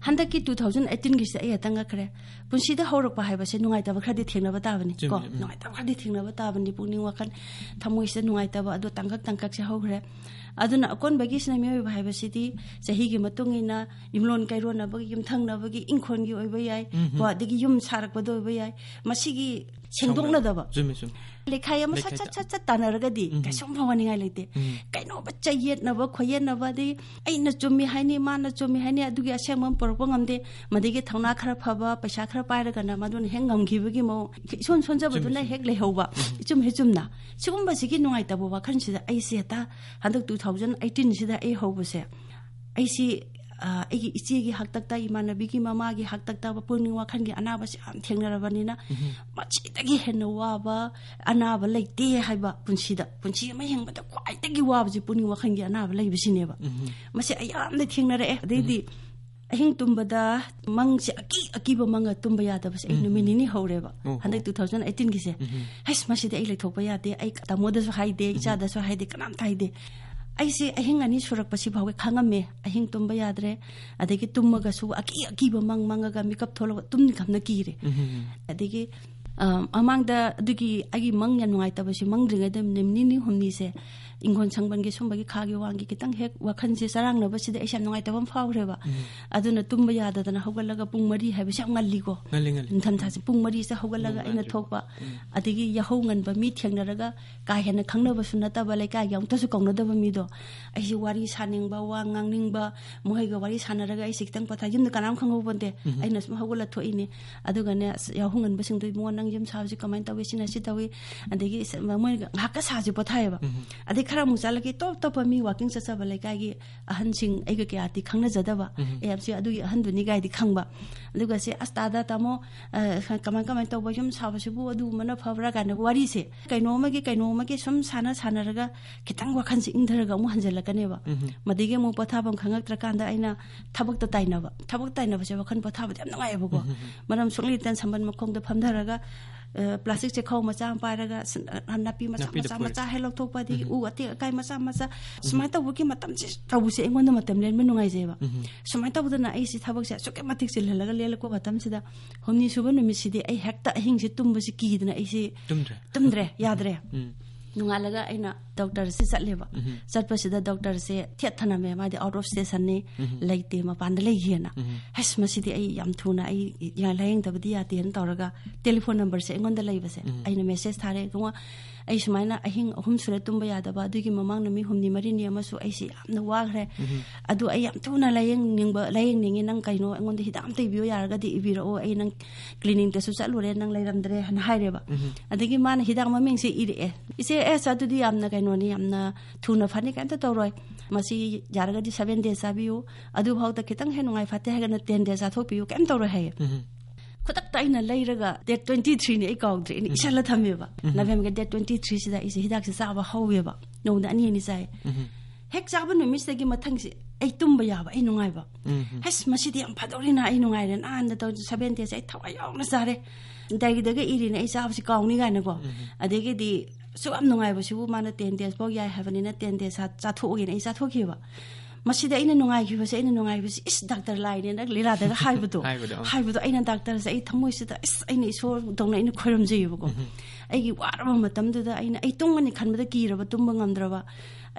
ꯍꯟꯗꯛꯀꯤ two thousand eighteenꯒꯤꯁꯤꯗ ꯑꯩ ꯍꯦꯛꯇ ꯉꯛꯈ꯭ꯔꯦ꯫ ꯄꯨꯟꯁꯤꯗ ꯍꯧꯔꯛꯄ ꯍꯥꯏꯕꯁꯦ ꯅꯨꯡꯉꯥꯏꯇꯕ ꯈꯔꯗꯤ ꯊꯦꯡꯅꯕ ꯇꯥꯕꯅꯤ ꯀꯣ꯫ ꯆꯨꯝꯃꯤ, ꯎꯝ꯫ ꯅꯨꯡꯉꯥꯏꯇꯕ ꯈꯔꯗꯤ ꯊꯦꯡꯅꯕ ꯇꯥꯕꯅꯤ꯫ ꯄꯨꯛꯅꯤꯡ ꯋꯥꯈꯜ ꯊꯃꯣꯏꯁꯤꯗ ꯅꯨꯡꯉꯥꯏꯇꯕ ꯑꯗꯣ ꯇꯥꯡꯀꯛ ꯇꯥꯡꯀꯛꯁꯦ ꯍꯧꯈ꯭ꯔꯦ꯫ ꯑꯗꯨꯅ ꯑꯀꯣꯟꯕꯒꯤꯁꯤꯅ ꯃꯤꯑꯣꯏꯕ ꯍꯥꯏꯕꯁꯤꯗꯤ ꯆꯍꯤꯒꯤ ꯃꯇꯨꯡ ꯏꯟꯅ ꯌꯨꯝꯂꯣꯟ ꯀꯩꯔꯣꯟꯅꯕꯒꯤ, ꯌꯨꯝꯊꯪꯅꯕꯒꯤ, ꯏꯪꯈꯣꯜꯒꯤ ꯑꯣꯏꯕ ꯌꯥꯏ, ꯎꯝ, ꯎꯝ꯫ ꯀꯣ, ꯑꯗꯒꯤ ꯌꯨꯝ ꯁꯥꯔꯛꯄꯗ ꯑꯣꯏꯕ ꯌꯥꯏ, ꯃꯁꯤꯒꯤ ꯁꯦꯡꯗꯣꯛꯅꯗꯕ꯫ ꯆꯨꯝꯃꯤ, ꯆꯨꯝꯃꯤ꯫ ꯂꯩꯈꯥꯏ ꯑꯃ ꯁꯠ, ꯂꯩꯈꯥꯏ ꯁꯠ, ꯁꯠ, ꯁꯠ ꯇꯥꯟꯅꯔꯒꯗꯤ ꯎꯝ꯫ ꯀꯩꯁꯨꯝ ꯋꯥꯅꯤꯡꯉꯥꯏ ꯂꯩꯇꯦ꯫ ꯎꯝ꯫ ꯀꯩꯅꯣꯕ ꯆꯌꯦꯠꯅꯕ, ꯈꯣꯏꯌꯦꯠꯅꯕ, ꯑꯗꯩ ꯑꯩꯅ ꯆꯨꯝꯃꯤ ꯍꯥꯏꯅꯤ, ꯃꯥꯅ ꯆꯨꯝꯃꯤ ꯍꯥꯏꯅꯤ, ꯑꯗꯨꯒꯤ ꯑꯁꯦꯡꯕ ꯑꯃ ꯄꯨꯔꯛꯄ ꯉꯝꯗꯦ꯫ ꯃꯗꯒꯤ ꯊꯧꯅꯥ ꯈꯔ ꯐꯕ, ꯄꯩꯁꯥ ꯈꯔ ꯄꯥꯏꯔꯒꯅ ꯃꯗꯨꯅ ꯍꯦꯛ ꯉꯝꯈꯤꯕꯒꯤ ꯃꯑꯣꯡ, ꯏꯁꯣꯟ ꯁꯣꯟꯖꯕꯗꯨꯅ ꯆꯨꯝꯃꯤ, ꯆꯨꯝꯃꯤ꯫ ꯍꯦꯛ ꯂꯩꯍꯧꯕ꯫ ꯎꯝ꯫ ꯏꯆꯨꯝ ꯍꯦꯛ ꯆꯨꯝꯅ꯫ ꯁꯤꯒꯨꯝꯕꯁꯤꯒꯤ ꯅꯨꯡꯉꯥꯏꯇꯕ ꯋꯥꯈꯜꯁꯤꯗ ꯑꯩꯁꯦ ꯍꯦꯛꯇ ꯍꯟꯗꯛ two thousand eighteenꯁꯤꯗ ꯑꯩ ꯍꯧꯕꯁꯦ, ꯑꯩꯁꯤ ꯑ, ꯑꯩꯒꯤ ꯏꯆꯦꯒꯤ ꯍꯥꯛꯇꯛꯇ, ꯏꯃꯥꯟꯅꯕꯤꯒꯤ ꯃꯃꯥꯒꯤ ꯍꯥꯛꯇꯛꯇ ꯄꯨꯛꯅꯤꯡ ꯋꯥꯈꯜꯒꯤ ꯑꯅꯥꯕꯁꯤ ꯌꯥꯝ ꯊꯦꯡꯅꯔꯕꯅꯤꯅ, ꯎꯝ꯫ ꯃꯁꯤꯗꯒꯤ ꯍꯦꯟꯅ ꯋꯥꯕ ꯑꯅꯥꯕ ꯂꯩꯇꯦ ꯍꯥꯏꯕ, ꯄꯨꯟꯁꯤꯗ, ꯄꯨꯟꯁꯤ ꯑꯃ ꯍꯤꯡꯕꯗ ꯈ꯭ꯋꯥꯏꯗꯒꯤ ꯋꯥꯕꯁꯤ ꯄꯨꯛꯅꯤꯡ ꯋꯥꯈꯜꯒꯤ ꯑꯅꯥꯕ ꯂꯩꯕꯁꯤꯅꯦꯕ꯫ ꯎꯝ꯫ ꯃꯁꯤ ꯑꯩ ꯌꯥꯝꯅ ꯊꯦꯡꯅꯔꯛꯑꯦ꯫ ꯑꯗꯩꯗꯤ, ꯎꯝ꯫ ꯑꯍꯤꯡ ꯇꯨꯝꯕꯗ ꯃꯪꯁꯦ ꯑꯀꯤ ꯑꯀꯤꯕ ꯃꯪꯉ ꯇꯨꯝꯕ ꯌꯥꯗꯕꯁꯦ ꯑꯩ ꯎꯝ꯫ ꯅꯨꯃꯤꯠ ꯅꯤꯅꯤ ꯍꯧꯔꯦꯕ꯫ ꯑꯣ, ꯍꯟꯗꯛ ꯑꯣ꯫ Two thousand ꯑꯩꯠꯇꯤꯟꯒꯤꯁꯦ꯫ ꯎꯝ꯫ ꯍꯩꯁ, ꯃꯁꯤꯗꯤ ꯑꯩ ꯂꯩꯊꯣꯛꯄ ꯌꯥꯗꯦ, ꯑꯩ ꯇꯥꯃꯣꯗꯁꯨ ꯍꯥꯏꯗꯦ, ꯎꯝ꯫ ꯏꯆꯥꯗꯁꯨ ꯍꯥꯏꯗꯦ, ꯀꯅꯥꯝꯇ ꯍꯥꯏꯗꯦ꯫ ꯑꯩꯁꯦ ꯑꯍꯤꯡ ꯑꯅꯤ ꯁꯨꯔꯛꯄꯁꯤ ꯐꯥꯎꯕ ꯈꯪꯉꯝꯃꯦ, ꯑꯍꯤꯡ ꯇꯨꯝꯕ ꯌꯥꯗ꯭ꯔꯦ, ꯑꯗꯒꯤ ꯇꯨꯝꯃꯒꯁꯨ ꯑꯀꯤ ꯑꯀꯤꯕ ꯃꯪ ꯃꯪꯉꯒ ꯃꯤꯀꯞ ꯊꯣꯛꯂꯛꯄ ꯇꯨꯝꯅꯤ ꯈꯝꯅ ꯀꯤꯔꯦ꯫ ꯎꯝ꯫ ꯑꯗꯒꯤ, ꯑ, ꯃꯃꯥꯡꯗ ꯑꯗꯨꯒꯤ ꯑꯩꯒꯤ ꯃꯪ ꯌꯥꯝ ꯅꯨꯡꯉꯥꯏꯇꯕꯁꯤ ꯃꯪꯗ꯭ꯔꯤꯉꯩꯗ ꯅꯨꯃꯤꯠ ꯅꯤꯅꯤ ꯍꯨꯝꯅꯤꯁꯦ ꯏꯪꯈꯣꯜ ꯁꯪꯕꯟꯒꯤ ꯁꯨꯝꯕꯒꯤ ꯈꯥꯒꯤ ꯋꯥꯡꯒꯤ ꯈꯤꯇꯪ ꯍꯦꯛ ꯋꯥꯈꯜꯁꯦ ꯆꯔꯥꯡꯅꯕꯁꯤꯗ ꯑꯩꯁꯦ ꯌꯥꯝ ꯅꯨꯡꯉꯥꯏꯇꯕ ꯑꯃ ꯐꯥꯎꯈ꯭ꯔꯦꯕ꯫ ꯎꯝ꯫ ꯑꯗꯨꯅ ꯇꯨꯝꯕ ꯌꯥꯗꯗꯅ ꯍꯧꯒꯠꯂꯒ ꯄꯨꯡ ꯃꯔꯤ ꯍꯥꯏꯕꯁꯦ ꯌꯥꯝ ꯉꯜꯂꯤꯀꯣ꯫ ꯉꯜꯂꯤ, ꯉꯜꯂꯤ꯫ ꯅꯤꯡꯊꯝꯊꯥꯁꯦ ꯄꯨꯡ ꯃꯔꯤꯁꯤꯗ ꯍꯧꯒꯠꯂꯒ ꯅꯣꯡ ꯑꯩꯅ ꯉꯥꯟꯗ꯭ꯔꯤꯕ꯫ ꯊꯣꯛꯄ꯫ ꯎꯝ꯫ ꯑꯗꯒꯤ ꯌꯥꯍꯧ ꯉꯟꯕ ꯃꯤ ꯊꯦꯡꯅꯔꯒ ꯀꯥ ꯍꯦꯟꯅ ꯈꯪꯅꯕꯁꯨ ꯅꯠꯇꯕ, ꯂꯩꯀꯥꯏꯒꯤ ꯑꯃꯨꯛꯇꯁꯨ ꯀꯧꯅꯗꯕ ꯃꯤꯗꯣ, ꯑꯩꯁꯦ ꯋꯥꯔꯤ ꯁꯥꯅꯤꯡꯕ, ꯋꯥ ꯉꯥꯡꯅꯤꯡꯕ, ꯃꯈꯣꯏꯒ ꯋꯥꯔꯤ ꯁꯥꯟꯅꯔꯒ ꯑꯩꯁꯦ ꯈꯤꯇꯪ ꯄꯣꯊꯥ-, ꯌꯨꯝꯗ ꯀꯅꯥꯝ ꯈꯪꯍꯧꯕ ꯅꯠꯇꯦ꯫ ꯎꯝ꯫ ꯑꯩꯅ ꯁꯨꯝ ꯍꯧꯒꯠꯂ ꯊꯣꯛꯏꯅꯦ꯫ ꯑꯗꯨꯒꯅꯦ, ꯑꯁ, ꯌꯥꯍꯧ ꯉꯟꯕꯁꯤꯡꯗꯣ, "ꯏꯕꯨꯡꯉꯣ, ꯅꯪ ꯌꯨꯝ ꯁꯥꯕꯁꯤ ꯀꯃꯥꯏꯅ ꯇꯧꯏ? ꯁꯤꯅ ꯁꯤ ꯇꯧꯏ"꯫ ꯑꯗꯒꯤ ꯁ-, ꯃꯣꯏꯅ ꯉꯥꯏꯍꯥꯛꯀ ꯁꯥꯁꯦ ꯄꯣꯊꯥꯏꯌꯦꯕ꯫ ꯎꯝ꯫ ꯑꯗꯩ ꯈꯔ ꯑꯃꯨꯛ ꯆꯠꯂꯒꯦ, ꯇꯣꯞ ꯇꯣꯞꯄ ꯃꯤ ꯋꯥꯀꯤꯡ ꯆꯠꯆꯕ ꯂꯩꯀꯥꯏꯒꯤ ꯑꯍꯟꯁꯤꯡ, ꯑꯩꯒ ꯀꯌꯥꯗꯤ ꯈꯪꯅꯖꯗꯕ, ꯎꯝ꯫ "ꯑꯦ, ꯁꯤ ꯑꯗꯨꯒꯤ ꯑꯍꯟꯗꯨꯅꯤ" ꯀꯥꯏꯗꯤ ꯈꯪꯕ꯫ ꯑꯗꯨꯒ ꯁꯤ, "ꯑꯁ, ꯇꯥꯗ, ꯇꯥꯃꯣ, ꯑ, ꯀꯃꯥꯏ, ꯀꯃꯥꯏ ꯇꯧꯕ, ꯌꯨꯝ ꯁꯥꯕꯁꯤꯕꯨ ꯑꯗꯨꯒꯨꯝꯕꯅ ꯐꯕ꯭ꯔꯥ?" ꯀꯥꯏꯅ ꯋꯥꯔꯤꯁꯦ ꯀꯩꯅꯣ ꯑꯃꯒꯤ, ꯀꯩꯅꯣ ꯑꯃꯒꯤ ꯁꯨꯝ ꯁꯥꯟꯅ ꯁꯥꯟꯅꯔꯒ ꯈꯤꯇꯪ ꯋꯥꯈꯜꯁꯦ ꯏꯪꯊꯔꯒ ꯑꯃꯨꯛ ꯍꯟꯖꯜꯂꯛꯀꯅꯦꯕ꯫ ꯎꯝ꯫ ꯃꯗꯒꯤ ꯑꯃꯨꯛ ꯄꯣꯊꯥꯐꯝ ꯈꯪꯉꯛꯇ꯭ꯔꯀꯥꯟꯗ ꯑꯩꯅ ꯊꯕꯛꯇ ꯇꯥꯏꯅꯕ꯫ ꯊꯕꯛ ꯇꯥꯏꯅꯕꯁꯦ ꯋꯥꯈꯜ ꯄꯣꯊꯥꯕꯗꯤ ꯌꯥꯝ ꯅꯨꯡꯉꯥꯏꯌꯦꯕꯀꯣ꯫ ꯎꯝ, ꯎꯝ, ꯎꯝ꯫ ꯃꯔꯝ ꯁꯨꯡꯂꯩ ꯂꯩꯇꯅ ꯁꯝꯕꯜ ꯃꯈꯣꯡꯗ ꯐꯝꯊꯔꯒ, ꯑ, ꯄ꯭ꯂꯥꯁꯇꯤꯛ ꯆꯦꯈꯥꯎ ꯃꯆꯥ ꯑꯃ ꯄꯥꯏꯔꯒ, ꯁ-, ꯑ, ꯅꯥꯄꯤ ꯃꯆꯥ ꯅꯥꯄꯤꯗ ꯃꯆꯥ ꯐꯣꯏꯔꯦ꯫ ꯃꯆꯥ ꯍꯦꯛ ꯂꯧꯊꯣꯛꯄ, ꯑꯗꯒꯤ ꯎꯝ꯫ ꯎ ꯑꯇꯦꯛ ꯑꯀꯥꯏ ꯃꯆꯥ ꯃꯆꯥ, ꯎꯝ꯫ ꯁꯨꯃꯥꯏꯅ ꯇꯧꯕꯒꯤ ꯃꯇꯝꯁꯦ, ꯇꯧꯕꯁꯦ ꯑꯩꯉꯣꯟꯗ ꯃꯇꯝ ꯂꯦꯟꯕ ꯅꯨꯡꯉꯥꯏꯖꯩꯕ꯫ ꯎꯝ꯫ ꯁꯨꯃꯥꯏꯅ ꯇꯧꯗꯅ ꯑꯩꯁꯦ ꯊꯕꯛꯁꯦ ꯑꯁꯨꯛꯀꯤ ꯃꯇꯤꯛ ꯆꯤꯜꯍꯜꯂꯒ ꯂꯦꯜꯂꯛꯄ ꯃꯇꯝꯁꯤꯗ, ꯍꯨꯝꯅꯤ ꯁꯨꯕ ꯅꯨꯃꯤꯠꯁꯤꯗꯤ ꯑꯩ ꯍꯦꯛꯇ ꯑꯍꯤꯡꯁꯦ ꯇꯨꯝꯕꯁꯤ ꯀꯤꯗꯅ ꯑꯩꯁꯦ ꯇꯨꯝꯗ꯭ꯔꯦ꯫ ꯇꯨꯝꯗ꯭ꯔꯦ, ꯌꯥꯗ꯭ꯔꯦ꯫ ꯎꯝ꯫ ꯅꯣꯡꯉꯥꯜꯂꯒ ꯑꯩꯅ ꯗꯣꯛꯇꯔꯁꯦ ꯆꯠꯂꯦꯕ꯫ ꯎꯝ꯫ ꯆꯠꯄꯁꯤꯗ ꯗꯣꯛꯇꯔꯁꯦ ꯊꯦꯠ ꯊꯅꯝꯃꯦ, ꯃꯥꯗꯤ out of stationꯅꯤ, ꯎꯝ꯫ ꯂꯩꯇꯦ, ꯃꯄꯥꯟꯗ ꯂꯩꯈꯤꯑꯅ꯫ ꯎꯝ꯫ "ꯍꯩꯁ, ꯃꯁꯤꯗꯤ ꯑꯩ ꯌꯥꯝ ꯊꯨꯅ ꯑꯩ ꯂꯥꯌꯦꯡꯗꯕꯗꯤ ꯌꯥꯗꯦꯅ" ꯇꯧꯔꯒ ꯇꯦꯂꯤꯐꯣꯟ ꯅꯝꯕꯔꯁꯦ ꯑꯩꯉꯣꯟꯗ ꯂꯩꯕꯁꯦ, ꯎꯝ꯫ ꯑꯩꯅ ꯃꯦꯁꯦꯖ ꯊꯥꯔꯦ, "ꯏꯕꯨꯡꯉꯣ, ꯑꯩ ꯁꯨꯃꯥꯏꯅ ꯑꯍꯤꯡ ꯑꯍꯨꯝ ꯁꯨꯔꯦ ꯇꯨꯝꯕ ꯌꯥꯗꯕ, ꯑꯗꯨꯒꯤ ꯃꯃꯥꯡ ꯅꯨꯃꯤꯠ ꯍꯨꯝꯅꯤ ꯃꯔꯤꯅꯤ ꯑꯃꯁꯨ ꯑꯩꯁꯦ ꯌꯥꯝꯅ ꯋꯥꯈ꯭ꯔꯦ꯫ ꯑꯗꯨ ꯑꯩ ꯌꯥꯝ ꯊꯨꯅ ꯂꯥꯏꯌꯦꯡꯅꯤꯡꯕ, ꯂꯥꯏꯌꯦꯡꯅꯤꯡꯉꯤ, ꯅꯪ ꯀꯩꯅꯣ ꯑꯩꯉꯣꯟꯗ ꯍꯤꯗꯥꯛ ꯑꯝꯇ ꯏꯕꯤꯌꯣ, ꯌꯥꯔꯒꯗꯤ ꯏꯕꯤꯔꯛꯑꯣ, ꯑꯩ ꯅꯪ ꯀ꯭ꯂꯤꯅꯤꯛꯇꯁꯨ ꯆꯠꯂꯨꯔꯦ, ꯅꯪ ꯂꯩꯔꯝꯗ꯭ꯔꯦ ꯍꯥꯏꯅ ꯍꯥꯏꯔꯦꯕ꯫ ꯑꯗꯒꯤ ꯃꯥꯅ ꯍꯤꯗꯥꯛ ꯃꯃꯤꯡꯁꯦ ꯏꯔꯛꯑꯦ, "ꯏꯆꯦ, ꯑꯦꯁ, ꯑꯗꯨꯗꯤ ꯌꯥꯝꯅ ꯀꯩꯅꯣꯅꯤ, ꯌꯥꯝꯅ ꯊꯨꯅ ꯐꯅꯤ, ꯀꯩꯝꯇ ꯇꯧꯔꯣꯏ, ꯃꯁꯤ ꯌꯥꯔꯒꯗꯤ ꯁꯚꯦꯟ ꯗꯦꯖ ꯆꯥꯕꯤꯌꯨ, ꯑꯗꯨꯐꯥꯎꯗ ꯈꯤꯇꯪ ꯍꯦꯟꯅ ꯅꯨꯡꯉꯥꯏ ꯐꯠꯇꯦ ꯍꯥꯏꯔꯒꯅ ꯇꯦꯟ ꯗꯦꯖ ꯆꯥꯊꯣꯛꯄꯤꯌꯨ, ꯀꯩꯝ ꯇꯧꯔꯣꯏ" ꯍꯥꯏꯌꯦ꯫ ꯈꯨꯗꯛꯇ ꯑꯩꯅ ꯂꯩꯔꯒ, ꯗꯦꯠ ꯇ꯭ꯋꯦꯟꯇꯤ ꯊ꯭ꯔꯤꯅꯤ, ꯑꯩ ꯀꯥꯎꯗ꯭ꯔꯦ, ꯑꯩꯅ ꯏꯁꯜꯂ ꯊꯝꯃꯦꯕ꯫ ꯅꯕꯦꯝꯕꯔ ꯗꯦꯠ ꯇ꯭ꯋꯦꯟꯇꯤ ꯊ꯭ꯔꯤꯁꯤꯗ ꯑꯩꯁꯦ ꯍꯤꯗꯥꯛꯁꯦ ꯆꯥꯕ ꯍꯧꯋꯦꯕ, ꯅꯣꯡꯃꯗ ꯑꯅꯤ ꯑꯅꯤ ꯆꯥꯏ꯫ ꯍꯦꯛ ꯆꯥꯕ ꯅꯨꯃꯤꯠꯁꯤꯗꯒꯤ ꯃꯊꯪꯁꯦ ꯑꯩ ꯇꯨꯝꯕ ꯌꯥꯕ, ꯑꯩ ꯅꯨꯡꯉꯥꯏꯕ꯫ "ꯍꯁ, ꯃꯁꯤꯗꯤ ꯌꯥꯝ ꯐꯗꯧꯔꯤꯅ, ꯑꯩ ꯅꯨꯡꯉꯥꯏꯔꯦ, ꯅꯍꯥꯟꯗ ꯇꯧ, ꯁꯚꯦꯟ ꯗꯦꯖ ꯑꯩ ꯊꯋꯥꯏ ꯌꯥꯎꯅ ꯆꯥꯔꯦ, ꯗꯥꯏꯔꯤꯗꯒ ꯏꯔꯤꯅꯦ ꯑꯩ ꯆꯥꯕꯁꯤ ꯀꯥꯎꯅꯤ" ꯀꯥꯏꯅꯀꯣ꯫ ꯑꯗꯒꯤꯗꯤ ꯁꯨꯛ ꯌꯥꯝ ꯅꯨꯡꯉꯥꯏꯕꯁꯤꯕꯨ ꯃꯥꯅ ꯇꯦꯟ ꯗꯦꯖ ꯐꯥꯎ ꯌꯥꯏ ꯍꯥꯏꯕꯅꯤꯅ ꯇꯦꯟ ꯗꯦꯖ ꯆꯥꯊꯣꯛꯑꯒꯦꯅ ꯑꯩ ꯆꯥꯊꯣꯛꯈꯤꯕ꯫ ꯃꯁꯤꯗ ꯑꯩꯅ ꯅꯨꯡꯉꯥꯏꯈꯤꯕꯁꯦ, ꯑꯩꯅ ꯅꯨꯡꯉꯥꯏꯕꯁꯦ, "ꯏꯁ, ꯗꯥꯛꯇꯔ ꯂꯥꯏꯅꯦꯅ ꯂꯤꯂꯥꯗꯒ ꯍꯥꯏꯕꯗꯣ", ꯍꯥꯏꯕꯗꯣ, ꯑꯥ꯫ ꯍꯥꯏꯕꯗꯣ ꯑꯩꯅ ꯗꯥꯛꯇꯔꯁꯦ ꯑꯩ ꯊꯃꯣꯏꯁꯤꯗ, ꯏꯁ, ꯑꯩꯅ ꯏꯁꯣꯔꯗꯧꯅ ꯑꯩꯅ ꯈꯣꯏꯔꯝꯖꯩꯌꯦꯕꯀꯣ꯫ ꯑꯩꯒꯤ ꯋꯥꯔꯕ ꯃꯇꯝꯗꯨꯗ ꯑꯩꯅ, ꯑꯩ ꯇꯨꯝꯒꯅꯤ ꯈꯟꯕꯗ ꯀꯤꯔꯕ, ꯇꯨꯝꯕ ꯉꯝꯗ꯭ꯔꯕ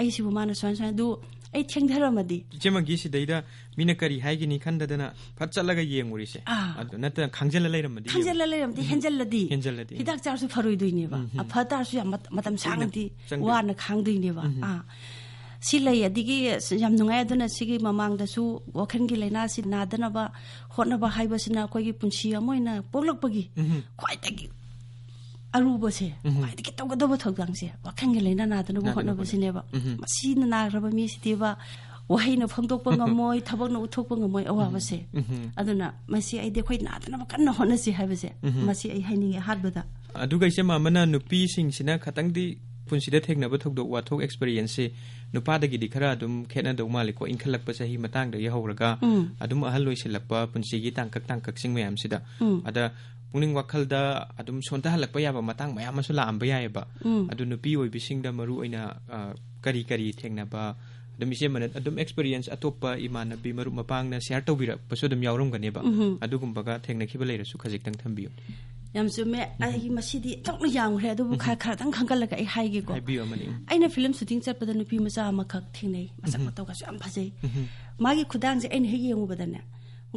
ꯑꯩꯁꯤꯕꯨ ꯃꯥꯅ ꯁꯨꯃꯥꯏꯅ ꯁꯨꯃꯥꯏꯅ, ꯑꯗꯨ ꯑꯩ ꯊꯦꯡꯊꯔꯝꯃꯗꯤ꯫ ꯏꯆꯦꯃꯒꯤ ꯁꯤꯗꯩꯗ ꯃꯤꯅ ꯀꯔꯤ ꯍꯥꯏꯒꯅꯤ ꯈꯟꯗꯗꯅ ꯐꯠ ꯆꯠꯂꯒ ꯌꯦꯡꯉꯨꯔꯤꯁꯦ꯫ ꯑꯥ꯫ ꯑꯗꯨ ꯅꯠꯇꯅ ꯈꯥꯡꯖꯜꯂ ꯂꯩꯔꯝꯃꯗꯤ ꯌꯦꯡꯉꯨ꯫ ꯈꯥꯡꯖꯜꯂ ꯂꯩꯔꯝꯗꯤ ꯍꯦꯟꯖꯜꯂꯗꯤ꯫ ꯍꯦꯟꯖꯜꯂꯗꯤ꯫ ꯍꯤꯗꯥꯛ ꯆꯥꯔꯁꯨ ꯐꯔꯣꯏꯗꯣꯏꯅꯦꯕ꯫ ꯎꯝ, ꯎꯝ꯫ ꯑꯐ ꯇꯥꯔꯁꯨ ꯌꯥꯝ ꯃꯠ-, ꯃꯇꯝ ꯀꯨꯏꯅ ꯁꯥꯡꯅꯗꯤ ꯆꯪꯗꯣꯏꯅꯦ꯫ ꯋꯥꯅ ꯈꯥꯡꯗꯣꯏꯅꯦꯕ꯫ ꯎꯝ, ꯎꯝ꯫ ꯑꯥ꯫ ꯁꯤ ꯂꯩ, ꯑꯗꯒꯤ ꯑꯁ, ꯌꯥꯝ ꯅꯨꯡꯉꯥꯏ꯫ ꯑꯗꯨꯅ ꯁꯤꯒꯤ ꯃꯃꯥꯡꯗꯁꯨ ꯋꯥꯈꯜꯒꯤ ꯂꯥꯏꯅꯥꯁꯤ ꯅꯥꯗꯅꯕ ꯍꯣꯠꯅꯕ ꯍꯥꯏꯕꯁꯤꯅ ꯑꯩꯈꯣꯏꯒꯤ ꯄꯨꯟꯁꯤ ꯑꯃ ꯑꯣꯏꯅ ꯄꯣꯛꯂꯛꯄꯒꯤ ꯎꯝ꯫ ꯈ꯭ꯋꯥꯏꯗꯒꯤ ꯑꯔꯨꯕꯁꯦ, ꯎꯝ꯫ ꯈ꯭ꯋꯥꯏꯗꯒꯤ ꯇꯧꯒꯗꯕ ꯊꯧꯗꯥꯡꯁꯦ ꯋꯥꯈꯜꯒꯤ ꯂꯥꯏꯅꯥ ꯅꯥꯗꯅꯕ ꯅꯥꯗꯅꯕ ꯍꯣꯠꯅꯕꯁꯤꯅꯦꯕ꯫ ꯎꯝ꯫ ꯃꯁꯤꯅ ꯅꯥꯈ꯭ꯔꯕ ꯃꯤꯁꯤꯗꯤꯕ ꯋꯥꯍꯩꯅ ꯐꯣꯡꯗꯣꯛꯄ ꯉꯝꯃꯣꯏ, ꯊꯕꯛꯅ ꯎꯠꯊꯣꯛꯄ ꯉꯝꯃꯣꯏ ꯑꯋꯥꯕꯁꯦ꯫ ꯎꯝ꯫ ꯑꯗꯨꯅ ꯃꯁꯤ ꯑꯩꯗꯤ ꯑꯩꯈꯣꯏ ꯅꯥꯗꯅꯕ ꯀꯟꯅ ꯍꯣꯠꯅꯁꯤ ꯍꯥꯏꯕꯁꯦ, ꯎꯝ꯫ ꯃꯁꯤ ꯑꯩ ꯍꯥꯏꯅꯤꯡꯉꯦ ꯑꯍꯥꯟꯕꯗ꯫ ꯑꯗꯨꯒ ꯏꯆꯦ, ꯑꯃꯅ ꯅꯨꯄꯤꯁꯤꯡꯁꯤꯅ ꯈꯇꯪꯗꯤ ꯄꯨꯟꯁꯤꯗ ꯊꯦꯡꯅꯕ ꯊꯧꯗꯣꯛ ꯋꯥꯊꯣꯛ experienceꯁꯦ ꯅꯨꯄꯥꯗꯒꯤꯗꯤ ꯈꯔ ꯑꯗꯨꯝ ꯈꯦꯠꯅꯗꯧ ꯃꯥꯜꯂꯤꯀꯣ, ꯏꯟꯈꯠꯂꯛꯄ ꯆꯍꯤ ꯃꯇꯥꯡꯗꯒꯤ ꯍꯧꯔꯒ ꯎꯝ꯫ ꯑꯗꯨꯝ ꯑꯍꯜ ꯑꯣꯏꯁꯤꯜꯂꯛꯄ ꯄꯨꯟꯁꯤꯒꯤ ꯇꯥꯡꯀꯛ ꯇꯥꯡꯀꯛꯁꯤꯡ ꯃꯌꯥꯝꯁꯤꯗ꯫ ꯎꯝ꯫ ꯑꯗ ꯄꯨꯛꯅꯤꯡ ꯋꯥꯈꯜꯗ ꯑꯗꯨꯝ ꯁꯣꯟꯊꯍꯜꯂꯛꯄ ꯌꯥꯕ ꯃꯇꯥꯡ ꯃꯌꯥꯝ ꯑꯃꯁꯨ ꯂꯥꯛꯑꯝꯕ ꯌꯥꯏꯑꯕ꯫ ꯎꯝ꯫ ꯑꯗꯨ ꯅꯨꯄꯤ ꯑꯣꯏꯕꯤꯁꯤꯡꯗ ꯃꯔꯨ ꯑꯣꯏꯅ, ꯑ, ꯀꯔꯤ ꯀꯔꯤ ꯊꯦꯡꯅꯕ, ꯑꯗꯨꯝ ꯏꯆꯦ ꯑꯃꯅ ꯑꯗꯨꯝ experience ꯑꯇꯣꯞꯄ ꯏꯃꯥꯟꯅꯕꯤ ꯃꯔꯨꯞ ꯃꯄꯥꯡꯅ share ꯇꯧꯕꯤꯔꯛꯄꯁꯨ ꯑꯗꯨꯝ ꯌꯥꯎꯔꯝꯒꯅꯦꯕ꯫ ꯎꯝ꯫ ꯑꯗꯨꯒꯨꯝꯕꯒ ꯊꯦꯡꯅꯈꯤꯕ ꯂꯩꯔꯁꯨ ꯈꯖꯤꯛꯇꯪ ꯊꯝꯕꯤꯌꯨ꯫ ꯌꯥꯝ ꯆꯨꯝꯃꯦ꯫ ꯎꯝ꯫ ꯑꯩ ꯃꯁꯤꯗꯤ ꯊꯣꯛꯅ ꯌꯥꯝꯈ꯭ꯔꯦ, ꯑꯗꯨꯕꯨ ꯎꯝ꯫ ꯈꯔ, ꯈꯔꯗꯪ ꯈꯟꯒꯠꯂꯒ ꯑꯩ ꯍꯥꯏꯒꯦꯀꯣ꯫ ꯍꯥꯏꯕꯤꯌꯨ ꯑꯃꯅꯤ꯫ ꯎꯝ꯫ ꯑꯩꯅ film shooting ꯆꯠꯄꯗ ꯅꯨꯄꯤ ꯃꯆꯥ ꯑꯃꯈꯛ ꯊꯦꯡꯅꯩ, ꯃꯁꯛ ꯎꯝ꯫ ꯃꯇꯧꯒꯁꯨ ꯌꯥꯝ ꯐꯖꯩ꯫ ꯎꯝ꯫ ꯃꯥꯒꯤ ꯈꯨꯗꯥꯡꯁꯦ ꯑꯩꯅ ꯍꯦꯛ ꯌꯦꯡꯉꯨꯕꯗꯅꯦ,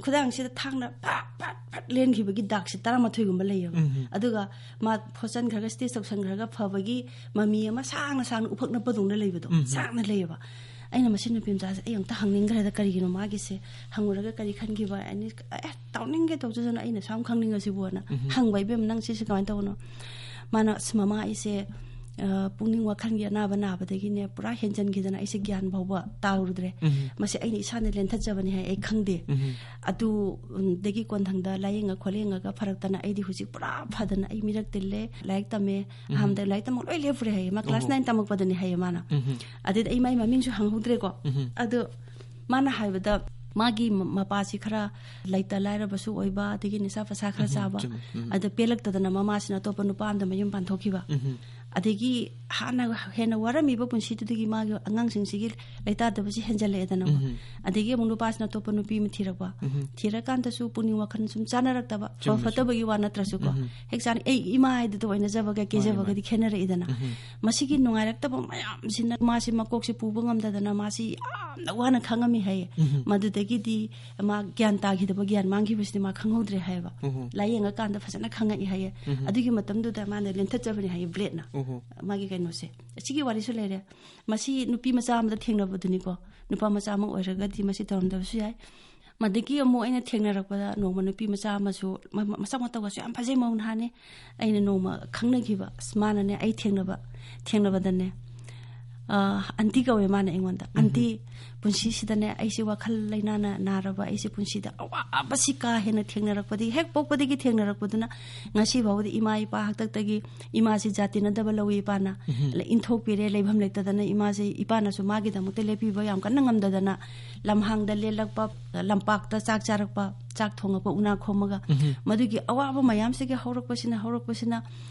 ꯈꯨꯗꯥꯡꯁꯤꯗ ꯊꯥꯡꯅ ꯐꯠ ꯐꯠ ꯐꯠ ꯂꯦꯟꯈꯤꯕꯒꯤ ꯗꯥꯛꯁꯦ ꯇꯔꯥꯃꯥꯊꯣꯏꯒꯨꯝꯕ ꯂꯩꯌꯦꯕ꯫ ꯎꯝ꯫ ꯑꯗꯨꯒ ꯃꯥ ꯐꯣꯠꯆꯟꯈ꯭ꯔꯒ, stitch ꯇꯧꯁꯟꯈ꯭ꯔꯒ ꯐꯕꯒꯤ ꯃꯃꯤ ꯑꯃ ꯁꯥꯡꯅ ꯁꯥꯡꯅ ꯎꯐꯛ ꯅꯞꯄꯗꯧꯅ ꯂꯩꯕꯗꯣ, ꯎꯝ꯫ ꯁꯥꯡꯅ ꯂꯩꯌꯦꯕ꯫ ꯑꯩꯅ ꯃꯁꯤ ꯅꯨꯄꯤ ꯃꯆꯥꯁꯦ ꯑꯩ ꯑꯝꯇ ꯍꯪꯅꯤꯡꯈ꯭ꯔꯦꯗ, ꯀꯔꯤꯒꯤꯅꯣ ꯃꯥꯒꯤꯁꯦ? ꯍꯪꯉꯨꯔꯒ ꯀꯔꯤ ꯈꯟꯈꯤꯕ? ꯑꯩꯅ, "ꯑꯦ, ꯇꯧꯅꯤꯡꯒꯦ ꯇꯧꯖꯁꯅꯨ, ꯑꯩꯅ ꯁꯨꯝ ꯈꯪꯅꯤꯡꯉꯁꯤꯕꯨꯅ" ꯎꯝ꯫ ꯍꯪꯕ, "ꯏꯕꯦꯝꯃ, ꯅꯪ ꯁꯤꯁꯦ ꯀꯃꯥꯏꯅ ꯇꯧꯕꯅꯣ?" ꯃꯥꯅ, "ꯑꯁ, ꯃꯃꯥ, ꯑꯩꯁꯦ, ꯑ, ꯄꯨꯛꯅꯤꯡ ꯋꯥꯈꯜꯒꯤ ꯑꯅꯥꯕ ꯅꯥꯕꯗꯒꯤꯅꯦ, ꯄꯨꯔꯥ ꯍꯦꯟꯖꯟꯈꯤꯗꯅ ꯑꯩꯁꯦ ꯒ꯭ꯌꯥꯟ ꯐꯥꯎꯕ ꯇꯥꯔꯨꯗ꯭ꯔꯦ꯫ ꯎꯝ꯫ ꯃꯁꯤ ꯑꯩꯅ ꯏꯁꯥꯅ ꯂꯦꯟꯊꯠꯆꯕꯅꯤ ꯍꯥꯏ, ꯑꯩ ꯈꯪꯗꯦ꯫ ꯎꯝ꯫ ꯑꯗꯨꯗꯒꯤ ꯀꯣꯟꯊꯪꯗ ꯂꯥꯏꯌꯦꯡꯉ ꯈꯣꯠꯂꯦꯡꯉꯒ ꯐꯔꯛꯇꯅ ꯑꯩꯗꯤ ꯍꯧꯖꯤꯛ ꯄꯨꯔꯥ ꯐꯗꯅ ꯑꯩ ꯃꯤꯔꯛ ꯇꯤꯜꯂꯦ, ꯂꯥꯏꯔꯤꯛ ꯇꯝꯃꯦ꯫ ꯎꯝ꯫ ꯑꯍꯥꯟꯕꯗ ꯂꯥꯏꯔꯤꯛ ꯇꯝꯕ ꯂꯣꯏ ꯂꯦꯞꯄꯨꯔꯦ" ꯍꯥꯏꯌꯦ꯫ ꯃꯥ class ꯎꯝ꯫ nine ꯇꯝꯃꯛꯄꯗꯅꯤ ꯍꯥꯏꯌꯦ ꯃꯥꯅ꯫ ꯎꯝ꯫ ꯑꯗꯩꯗꯤ ꯑꯩ ꯃꯥꯏ ꯃꯃꯤꯡꯁꯨ ꯍꯪꯍꯧꯗ꯭ꯔꯦꯀꯣ꯫ ꯎꯝ꯫ ꯑꯗꯣ ꯃꯥꯅ ꯍꯥꯏꯕꯗ ꯃꯥꯒꯤ ꯃ-, ꯃꯄꯥꯁꯤ ꯈꯔ ꯂꯩꯇ ꯂꯥꯏꯔꯕꯁꯨ ꯑꯣꯏꯕ, ꯑꯗꯒꯤ ꯅꯤꯁꯥ ꯄꯁꯥ ꯈꯔ ꯎꯝ, ꯆꯥꯕ꯫ ꯆꯨꯝꯃꯦ꯫ ꯎꯝ꯫ ꯑꯗ ꯄꯦꯜꯂꯛꯇꯗꯅ ꯃꯃꯥꯁꯤꯅ ꯑꯇꯣꯞꯄ ꯅꯨꯄꯥ ꯑꯃꯗ ꯃꯌꯨꯝ ꯄꯥꯟꯊꯣꯛꯈꯤꯕ꯫ ꯎꯝ꯫ ꯑꯗꯒꯤ ꯍꯥꯟꯅ ꯍꯦꯟꯅ ꯋꯥꯔꯝꯃꯤꯕ ꯄꯨꯟꯁꯤꯗꯨꯗꯒꯤ ꯃꯥꯒꯤ ꯑꯉꯥꯡꯁꯤꯡꯁꯤꯒꯤ ꯂꯩꯇꯥꯗꯕꯁꯤ ꯍꯦꯟꯖꯜꯂꯛꯑꯦꯗꯅꯀꯣ꯫ ꯎꯝ꯫ ꯑꯗꯒꯤ ꯑꯃꯨꯛ ꯅꯨꯄꯥꯁꯤꯅ ꯑꯇꯣꯞꯄ ꯅꯨꯄꯤ ꯑꯃ ꯊꯤꯔꯛꯄ꯫ ꯎꯝ꯫ ꯊꯤꯔꯀꯥꯟꯗꯁꯨ ꯄꯨꯛꯅꯤꯡ ꯋꯥꯈꯜ ꯁꯨꯝ ꯆꯥꯅꯔꯛꯇꯕ, ꯆꯨꯝꯃꯦ, ꯐ-, ꯐꯠꯇꯕꯒꯤ ꯋꯥ ꯅꯠꯇ꯭ꯔꯁꯨꯀꯣ꯫ ꯎꯝ꯫ ꯍꯦꯛ ꯆꯥꯅ-, ꯑꯩ ꯏꯃꯥ ꯍꯥꯏꯗꯨꯗ ꯑꯣꯏꯅꯖꯕꯒ ꯃꯥꯅꯦ, ꯀꯦꯖꯕꯒꯗꯤ ꯃꯥꯅꯦ꯫ ꯈꯦꯠꯅꯔꯛꯏꯗꯅ꯫ ꯎꯝ꯫ ꯃꯁꯤꯒꯤ ꯅꯨꯡꯉꯥꯏꯔꯛꯇꯕ ꯃꯌꯥꯝꯁꯤꯅ ꯃꯥꯁꯤ ꯃꯀꯣꯛꯁꯦ ꯄꯨꯕ ꯉꯝꯗꯗꯅ ꯃꯥꯁꯤ ꯌꯥꯝꯅ ꯋꯥꯅ ꯈꯪꯉꯝꯃꯤ ꯍꯥꯏꯌꯦ꯫ ꯎꯝ꯫ ꯃꯗꯨꯗꯒꯤꯗꯤ ꯃꯥ ꯒ꯭ꯌꯥꯟ ꯇꯥꯈꯤꯗꯕ, ꯒ꯭ꯌꯥꯟ ꯃꯥꯡꯈꯤꯕꯁꯤꯗꯤ ꯃꯥ ꯈꯪꯍꯧꯗ꯭ꯔꯦ ꯍꯥꯏꯌꯦꯕ꯫ ꯎꯝ꯫ ꯂꯥꯏꯌꯦꯡꯉꯀꯥꯟꯗ ꯐꯖꯅ ꯈꯪꯉꯛꯏ ꯍꯥꯏꯌꯦ꯫ ꯎꯝ꯫ ꯑꯗꯨꯒꯤ ꯃꯇꯝꯗꯨꯗ ꯃꯥꯅ ꯂꯦꯟꯊꯠꯆꯕꯅꯤ ꯍꯥꯏꯌꯦ ꯕ꯭ꯂꯦꯗꯅ꯫ ꯎꯝ꯫ ꯃꯥꯒꯤ ꯀꯩꯅꯣꯁꯦ꯫ ꯑꯁꯤꯒꯤ ꯋꯥꯔꯤꯁꯨ ꯂꯩꯔꯦ꯫ ꯃꯁꯤ ꯅꯨꯄꯤ ꯃꯆꯥ ꯑꯃꯗ ꯊꯦꯡꯅꯕꯗꯨꯅꯤꯀꯣ꯫ ꯅꯨꯄꯥ ꯃꯆꯥ ꯑꯃ ꯑꯣꯏꯔꯒꯗꯤ ꯃꯁꯤ ꯇꯧꯔꯝꯗꯕꯁꯨ ꯌꯥꯏ꯫ ꯃꯗꯒꯤ ꯑꯃꯨꯛ ꯑꯩꯅ ꯊꯦꯡꯅꯔꯛꯄꯗ ꯅꯣꯡꯃ ꯅꯨꯄꯤ ꯃꯆꯥ ꯑꯃꯁꯨ ꯃ-, ꯃ-, ꯃꯁꯛ ꯃꯇꯧꯒꯁꯨ ꯌꯥꯝ ꯐꯖꯩ, ꯃꯧ ꯅꯍꯥꯅꯦ꯫ ꯑꯩꯅ ꯅꯣꯡꯃ ꯈꯪꯅꯈꯤꯕ, ꯑꯁ, ꯃꯥꯅꯅꯦ, ꯑꯩ ꯊꯦꯡꯅꯕ, ꯊꯦꯡꯅꯕꯗꯅꯦ, ꯑ, ꯑꯟꯇꯤ ꯀꯧꯋꯦ ꯃꯥꯅ ꯑꯩꯉꯣꯟꯗ꯫ ꯎꯝ꯫ "ꯑꯟꯇꯤ, ꯄꯨꯟꯁꯤꯁꯤꯗꯅꯦ, ꯑꯩꯁꯦ ꯋꯥꯈꯜ ꯂꯩꯅꯥꯅ ꯅꯥꯔꯕ, ꯑꯩꯁꯦ ꯄꯨꯟꯁꯤꯗ ꯑꯋꯥꯕꯁꯤ ꯀꯥ ꯍꯦꯟꯅ ꯊꯦꯡꯅꯔꯛꯄꯗꯒꯤ, ꯍꯦꯛ ꯄꯣꯛꯄꯗꯒꯤ ꯊꯦꯡꯅꯔꯛꯄꯗꯨꯅ ꯉꯁꯤ ꯐꯥꯎꯕꯗ ꯏꯃꯥ ꯏꯄꯥ ꯍꯥꯛꯇꯛꯇꯒꯤ ꯏꯃꯥꯁꯤ ꯖꯥꯠ ꯇꯤꯟꯅꯗꯕ ꯂꯧꯏ ꯏꯄꯥꯅ꯫ ꯎꯝ꯫ ꯂ-, ꯏꯟꯊꯣꯛꯄꯤꯔꯦ, ꯂꯩꯐꯝ ꯂꯩꯇꯗꯅ ꯏꯃꯥꯁꯦ, ꯏꯄꯥꯅꯁꯨ ꯃꯥꯒꯤꯗꯃꯛꯇ ꯂꯦꯞꯄꯤꯕ ꯌꯥꯝ ꯀꯟꯅ ꯉꯝꯗꯗꯅ ꯂꯝꯍꯥꯡꯗ ꯂꯦꯜꯂꯛꯄ, ꯂꯝꯄꯥꯛꯇ ꯆꯥꯛ ꯆꯥꯔꯛꯄ, ꯆꯥꯛ ꯊꯣꯡꯉꯛꯄ ꯎꯅꯥ ꯈꯣꯝꯃꯒ꯫ ꯎꯝ꯫ ꯃꯗꯨꯒꯤ ꯑꯋꯥꯕ ꯃꯌꯥꯝꯁꯤꯒꯤ ꯍꯧꯔꯛꯄꯁꯤꯅ, ꯍꯧꯔꯛꯄꯁꯤꯅ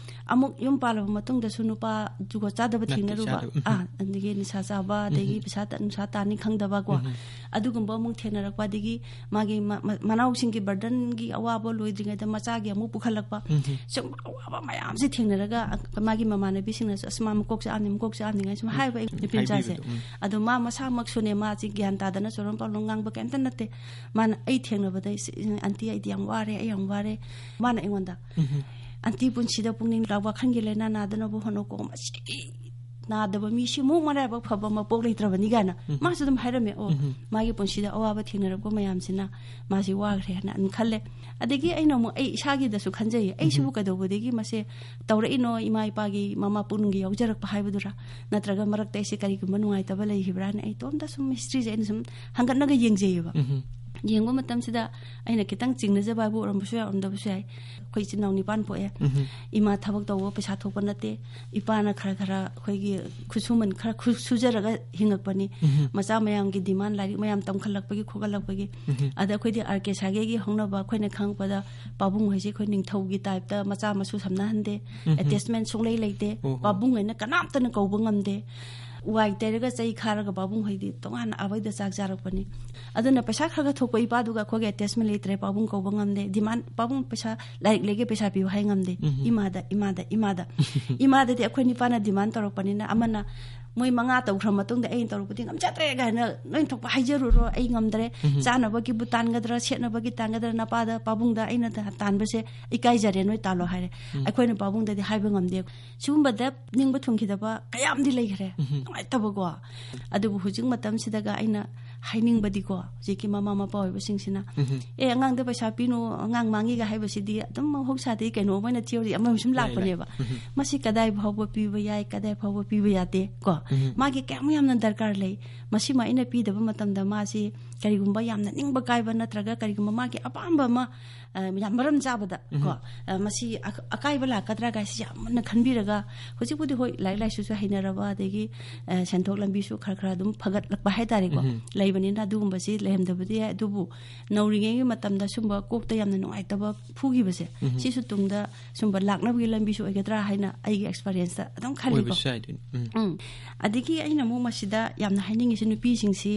ꯑꯃꯨꯛ ꯌꯨꯝ ꯄꯥꯜꯂꯕ ꯃꯇꯨꯡꯗꯁꯨ ꯅꯨꯄꯥ ꯖꯨꯒꯣꯠ ꯆꯥꯗꯕ ꯊꯦꯡꯅꯔꯨꯕ, ꯎꯝ꯫ ꯑꯥ, ꯑꯗꯒꯤ ꯅꯤꯁꯥ ꯆꯥꯕ, ꯑꯗꯒꯤ ꯎꯝ꯫ ꯄꯩꯁꯥ ꯇ-, ꯅꯨꯡꯁꯥ ꯇꯥꯅꯤ ꯈꯪꯗꯕꯀꯣ, ꯎꯝ꯫ ꯑꯗꯨꯒꯨꯝꯕ ꯑꯃꯨꯛ ꯊꯦꯡꯅꯔꯛꯄ, ꯑꯗꯒꯤ ꯃꯥꯒꯤ ꯃ-, ꯃ-, ꯃꯅꯥꯎꯁꯤꯡꯒꯤ ꯕꯔꯗꯟꯒꯤ ꯑꯋꯥꯕ ꯂꯣꯏꯗ꯭ꯔꯤꯉꯩꯗ ꯃꯆꯥꯒꯤ ꯑꯃꯨꯛ ꯄꯨꯈꯠꯂꯛꯄ, ꯎꯝ꯫ ꯁꯨꯝ ꯑꯋꯥꯕ ꯃꯌꯥꯝꯁꯦ ꯊꯦꯡꯅꯔꯒ ꯃꯥꯒꯤ ꯃꯃꯥꯟꯅꯕꯤꯁꯤꯡꯅꯁꯨ, "ꯑꯁ, ꯃꯥ ꯃꯀꯣꯛ ꯆꯥꯛꯑꯝꯅꯤ, ꯃꯀꯣꯛ ꯆꯥꯛꯑꯝꯅꯤꯉꯥꯏ" ꯁꯨꯝ ꯎꯝ꯫ ꯍꯥꯏꯕ ꯑꯩ ꯅꯨꯄꯤ ꯃꯆꯥꯁꯦ꯫ ꯍꯥꯏꯕꯤꯕꯗꯣ, ꯎꯝ꯫ ꯑꯗꯣ ꯃꯥ ꯃꯁꯥꯃꯛꯁꯨꯅꯦ, ꯃꯥꯁꯤ ꯒ꯭ꯌꯥꯟ ꯇꯥꯗꯅ ꯆꯨꯔꯣꯟ ꯄꯥꯎꯂꯣꯟ ꯉꯥꯡꯕ ꯀꯩꯝꯇ ꯅꯠꯇꯦ꯫ ꯃꯥꯅ ꯑꯩ ꯊꯦꯡꯅꯕꯗ, "ꯑꯩꯁꯦ, ꯑꯟꯇꯤ, ꯑꯩꯗꯤ ꯌꯥꯝ ꯋꯥꯔꯦ, ꯑꯩ ꯌꯥꯝ ꯋꯥꯔꯦ"꯫ ꯃꯥꯅ ꯑꯩꯉꯣꯟꯗ, ꯎꯝ꯫ "ꯑꯟꯇꯤ, ꯄꯨꯟꯁꯤꯗ ꯄꯨꯛꯅꯤꯡ ꯂꯥ-, ꯋꯥꯈꯜꯒꯤ ꯂꯥꯏꯅꯥ ꯅꯥꯗꯅꯕ ꯍꯣꯠꯅꯧꯀꯣ, ꯃꯁꯤꯒꯤ ꯅꯥꯗꯕ ꯃꯤꯁꯤꯃꯨꯛ ꯃꯔꯥꯏꯕꯛ ꯐꯕ ꯃꯄꯣꯛ ꯂꯩꯇ꯭ꯔꯕꯅꯤ" ꯀꯥꯏꯅ ꯎꯝ꯫ ꯃꯥꯁꯨ ꯑꯗꯨꯝ ꯍꯥꯏꯔꯝꯃꯦ꯫ ꯑꯣ, ꯎꯝ꯫ ꯃꯥꯒꯤ ꯄꯨꯟꯁꯤꯗ ꯑꯋꯥꯕ ꯊꯦꯡꯅꯔꯛꯄ ꯃꯌꯥꯝꯁꯤꯅ ꯃꯥꯁꯤ ꯋꯥꯈ꯭ꯔꯦ ꯍꯥꯏꯅ ꯑꯗꯨꯝ ꯈꯜꯂꯦ꯫ ꯑꯗꯒꯤ ꯑꯩꯅ ꯑꯃꯨꯛ ꯑꯩ ꯏꯁꯥꯒꯤꯗꯁꯨ ꯈꯟꯖꯩꯌꯦ, "ꯑꯩꯁꯤꯕꯨ ꯎꯝ꯫ ꯀꯩꯗꯧꯕꯗꯒꯤ ꯃꯁꯦ ꯇꯧꯔꯛꯏꯅꯣ? ꯏꯃꯥ ꯏꯄꯥꯒꯤ ꯃꯃꯥ ꯄꯨꯛꯅꯨꯡꯒꯤ ꯌꯥꯎꯖꯔꯛꯄ ꯍꯥꯏꯕꯗꯨꯔꯥ? ꯅꯠꯇ꯭ꯔꯒ ꯃꯔꯛꯇ ꯑꯩꯁꯦ ꯀꯔꯤꯒꯨꯝꯕ ꯅꯨꯡꯉꯥꯏꯇꯕ ꯂꯩꯈꯤꯕ꯭ꯔꯥ?" ꯍꯥꯏꯅ ꯑꯩ ꯏꯇꯣꯝꯇ ꯁꯨꯝ historyꯁꯦ ꯑꯩꯅ ꯁꯨꯝ ꯍꯪꯒꯠꯅꯒ ꯌꯦꯡꯖꯩꯌꯦꯕ꯫ ꯎꯝ꯫ ꯌꯦꯡꯕ ꯃꯇꯝꯁꯤꯗ ꯑꯩꯅ ꯈꯤꯇꯪ ꯆꯤꯡꯅꯖꯕ ꯍꯥꯏꯕꯨ ꯑꯣꯏꯔꯝꯕꯁꯨ ꯌꯥꯏ, ꯑꯣꯏꯔꯝꯗꯕꯁꯨ ꯌꯥꯏ꯫ ꯑꯩꯈꯣꯏ ꯏꯆꯤꯟ ꯏꯅꯥꯎ ꯅꯤꯄꯥꯟ ꯄꯣꯛꯑꯦ꯫ ꯎꯝ꯫ ꯏꯃꯥ ꯊꯕꯛ ꯇꯧꯕ ꯄꯩꯁꯥ ꯊꯣꯛꯄ ꯅꯠꯇꯦ꯫ ꯏꯄꯥꯅ ꯈꯔ ꯈꯔ ꯑꯩꯈꯣꯏꯒꯤ ꯈꯨꯠꯁꯨꯃꯟ ꯈꯔ ꯈꯨ-, ꯁꯨꯖꯔꯒ ꯍꯤꯡꯉꯛꯄꯅꯤ꯫ ꯎꯝ꯫ ꯃꯆꯥ ꯃꯌꯥꯝꯒꯤ demand, ꯂꯥꯏꯔꯤꯛ ꯃꯌꯥꯝ ꯇꯝꯈꯠꯂꯛꯄꯒꯤ ꯈꯣꯠꯀꯠꯂꯛꯄꯒꯤ꯫ ꯎꯝ꯫ ꯑꯗ ꯑꯩꯈꯣꯏꯗꯤ ꯑꯥꯔ ꯀꯦ ꯁꯥꯒꯦꯒꯤ ꯍꯧꯅꯕ ꯑꯩꯈꯣꯏꯅ ꯈꯪꯉꯛꯄꯗ ꯄꯥꯕꯨꯡ ꯍꯣꯏꯁꯦ ꯑꯩꯈꯣꯏ ꯅꯤꯡꯊꯧꯒꯤ typeꯇ ꯃꯆꯥ ꯃꯁꯨ ꯁꯝꯅꯍꯟꯗꯦ꯫ ꯎꯝ꯫ Attachment ꯁꯨꯡꯂꯩ ꯂꯩꯇꯦ꯫ ꯑꯣ, ꯑꯣ꯫ ꯄꯥꯕꯨꯡ ꯍꯣꯏꯅ ꯀꯅꯥꯝꯇꯅ ꯀꯧꯕ ꯉꯝꯗꯦ꯫ ꯋꯥꯏ ꯇꯩꯔꯒ ꯆꯩ ꯈꯥꯔꯒ ꯄꯥꯕꯨꯡ ꯍꯣꯏꯗꯤ ꯇꯣꯉꯥꯟꯅ ꯑꯕꯩꯗ ꯆꯥꯛ ꯆꯥꯔꯛꯄꯅꯤ꯫ ꯑꯗꯨꯅ ꯄꯩꯁꯥ ꯈꯔ ꯈꯔ ꯊꯣꯛꯄ ꯏꯄꯥꯗꯨꯒ ꯑꯩꯈꯣꯏꯒꯤ attachment ꯂꯩꯇ꯭ꯔꯦ꯫ ꯄꯥꯕꯨꯡ ꯀꯧꯕ ꯉꯝꯗꯦ꯫ Demand, "ꯄꯥꯕꯨꯡ, ꯄꯩꯁꯥ, ꯂꯥꯏꯔꯤꯛ ꯂꯩꯒꯦ, ꯄꯩꯁꯥ ꯄꯤꯌꯨ" ꯍꯥꯏ ꯉꯝꯗꯦ꯫ ꯎꯝ꯫ ꯏꯃꯥꯗ, ꯏꯃꯥꯗ, ꯏꯃꯥꯗ꯫ ꯏꯃꯥꯗꯗꯤ ꯑꯩꯈꯣꯏ ꯅꯤꯄꯥꯅ demand ꯇꯧꯔꯛꯄꯅꯤꯅ, ꯑꯃꯅ ꯃꯣꯏ ꯃꯉꯥ ꯇꯧꯈ꯭ꯔ ꯃꯇꯨꯡꯗ ꯑꯩꯅ ꯇꯧꯔꯛꯄꯗꯤ, "ꯉꯝꯖꯗ꯭ꯔꯦ" ꯀꯥꯏꯅ, "ꯅꯣꯏ ꯊꯣꯛꯄ ꯍꯥꯏꯖꯔꯨꯔꯣ, ꯑꯩ ꯉꯝꯗ꯭ꯔꯦ꯫ ꯎꯝ꯫ ꯆꯥꯅꯕꯒꯤꯕꯨ ꯇꯥꯟꯒꯗ꯭ꯔꯥ, ꯁꯦꯠꯅꯕꯒꯤ ꯇꯥꯟꯒꯗ꯭ꯔꯥ, ꯅꯄꯥꯗ, ꯄꯥꯕꯨꯡꯗ ꯑꯩꯅ ꯇꯥ-, ꯇꯥꯟꯕꯁꯦ ꯏꯀꯥꯏꯖꯔꯦ, ꯅꯣꯏ ꯇꯥꯜꯂꯣ" ꯍꯥꯏꯔꯦ꯫ ꯎꯝ꯫ ꯑꯩꯈꯣꯏꯅ ꯄꯥꯕꯨꯡꯗꯗꯤ ꯍꯥꯏꯕ ꯉꯝꯗꯦ꯫ ꯁꯤꯒꯨꯝꯕꯗ ꯅꯤꯡꯕ ꯊꯨꯡꯈꯤꯗꯕ ꯀꯌꯥꯝꯗꯤ ꯂꯩꯈ꯭ꯔꯦ꯫ ꯎꯝ꯫ ꯅꯨꯡꯉꯥꯏꯇꯕꯀꯣ꯫ ꯑꯗꯨꯕꯨ ꯍꯧꯖꯤꯛ ꯃꯇꯝꯁꯤꯗꯒ ꯑꯩꯅ ꯍꯥꯏꯅꯤꯡꯕꯗꯤꯀꯣ, ꯍꯧꯖꯤꯛꯀꯤ ꯃꯃꯥ ꯃꯄꯥ ꯑꯣꯏꯕꯁꯤꯡꯁꯤꯅ, ꯎꯝ꯫ "ꯑꯦ, ꯑꯉꯥꯡꯗ ꯄꯩꯁꯥ ꯄꯤꯅꯨ, ꯑꯉꯥꯡ ꯃꯥꯡꯉꯤꯒ" ꯍꯥꯏꯕꯁꯤꯗꯤ ꯑꯗꯨꯝ ꯃꯍꯧꯁꯥꯗꯒꯤ ꯀꯩꯅꯣ ꯑꯃ ꯑꯣꯏꯅ theory ꯑꯃ ꯁꯨꯝ ꯂꯥꯏ, ꯂꯥꯏ꯫ ꯂꯥꯛꯄꯅꯦꯕ꯫ ꯎꯝ꯫ ꯃꯁꯤ ꯀꯗꯥꯏ ꯐꯥꯎꯕ ꯄꯤꯕ ꯌꯥꯏ, ꯀꯗꯥꯏ ꯐꯥꯎꯕ ꯄꯤꯕ ꯌꯥꯗꯦ ꯀꯣ? ꯎꯝ꯫ ꯃꯥꯒꯤ ꯀꯌꯥꯃꯨꯛ ꯌꯥꯝꯅ ꯗꯔꯀꯥꯔ ꯂꯩ꯫ ꯃꯁꯤꯃ ꯑꯩꯅ ꯄꯤꯗꯕ ꯃꯇꯝꯗ ꯃꯥꯁꯤ ꯀꯔꯤꯒꯨꯝꯕ ꯌꯥꯝꯅ ꯅꯤꯡꯕ ꯀꯥꯏꯕ ꯅꯠꯇ꯭ꯔꯒ ꯀꯔꯤꯒꯨꯝꯕ ꯃꯥꯒꯤ ꯑꯄꯥꯝꯕ ꯑꯃ, ꯑ, ꯌꯥꯝ ꯃꯔꯝ ꯆꯥꯕꯗ ꯀꯣ, ꯎꯝ꯫ ꯑ, ꯃꯁꯤ ꯑ-, ꯑꯀꯥꯏꯕ ꯂꯥꯛꯀꯗ꯭ꯔꯥ ꯀꯥꯏꯁꯤ ꯌꯥꯝ ꯃꯨꯟꯅ ꯈꯟꯕꯤꯔꯒ, ꯍꯧꯖꯤꯛꯄꯨꯗꯤ ꯍꯣꯏ, ꯂꯥꯏꯔꯤꯛ ꯂꯥꯏꯁꯨꯁꯨ ꯍꯩꯅꯔꯕ, ꯑꯗꯒꯤ, ꯑ, ꯁꯦꯟꯊꯣꯛ ꯂꯝꯕꯤꯁꯨ ꯈꯔ ꯈꯔ ꯑꯗꯨꯝ ꯐꯒꯠꯂꯛꯄ ꯍꯥꯏꯇꯥꯔꯦꯀꯣ꯫ ꯎꯝ꯫ ꯂꯩꯕ ꯕꯅꯤꯅ ꯑꯗꯨꯒꯨꯝꯕꯁꯤ ꯂꯩꯔꯝꯗꯕꯗꯤ ꯌꯥꯏ꯫ ꯑꯗꯨꯕꯨ ꯅꯧꯔꯤꯉꯩꯒꯤ ꯃꯇꯝꯗ ꯁꯨꯝꯕ ꯀꯣꯛꯇ ꯌꯥꯝꯅ ꯅꯨꯡꯉꯥꯏꯇꯕ ꯐꯨꯈꯤꯕꯁꯦ, ꯎꯝ꯫ ꯁꯤꯁꯨ ꯇꯨꯡꯗ ꯁꯨꯝꯕ ꯂꯥꯛꯅꯕꯒꯤ ꯂꯝꯕꯤꯁꯨ ꯑꯣꯏꯒꯗ꯭ꯔꯥ ꯍꯥꯏꯅ ꯑꯩꯒꯤ ꯑꯦꯛꯁꯄꯔꯤꯌꯦꯟꯁꯇ ꯑꯗꯨꯝ ꯈꯜꯂꯤꯀꯣ꯫ ꯑꯣꯏꯕꯁꯨ ꯌꯥꯏꯗꯣꯏꯅꯤ꯫ ꯎꯝ꯫ ꯎꯝ꯫ ꯑꯗꯒꯤ ꯑꯩꯅ ꯑꯃꯨꯛ ꯃꯁꯤꯗ ꯌꯥꯝꯅ ꯍꯥꯏꯅꯤꯡꯉꯤꯁꯦ, ꯅꯨꯄꯤꯁꯤꯡꯁꯤ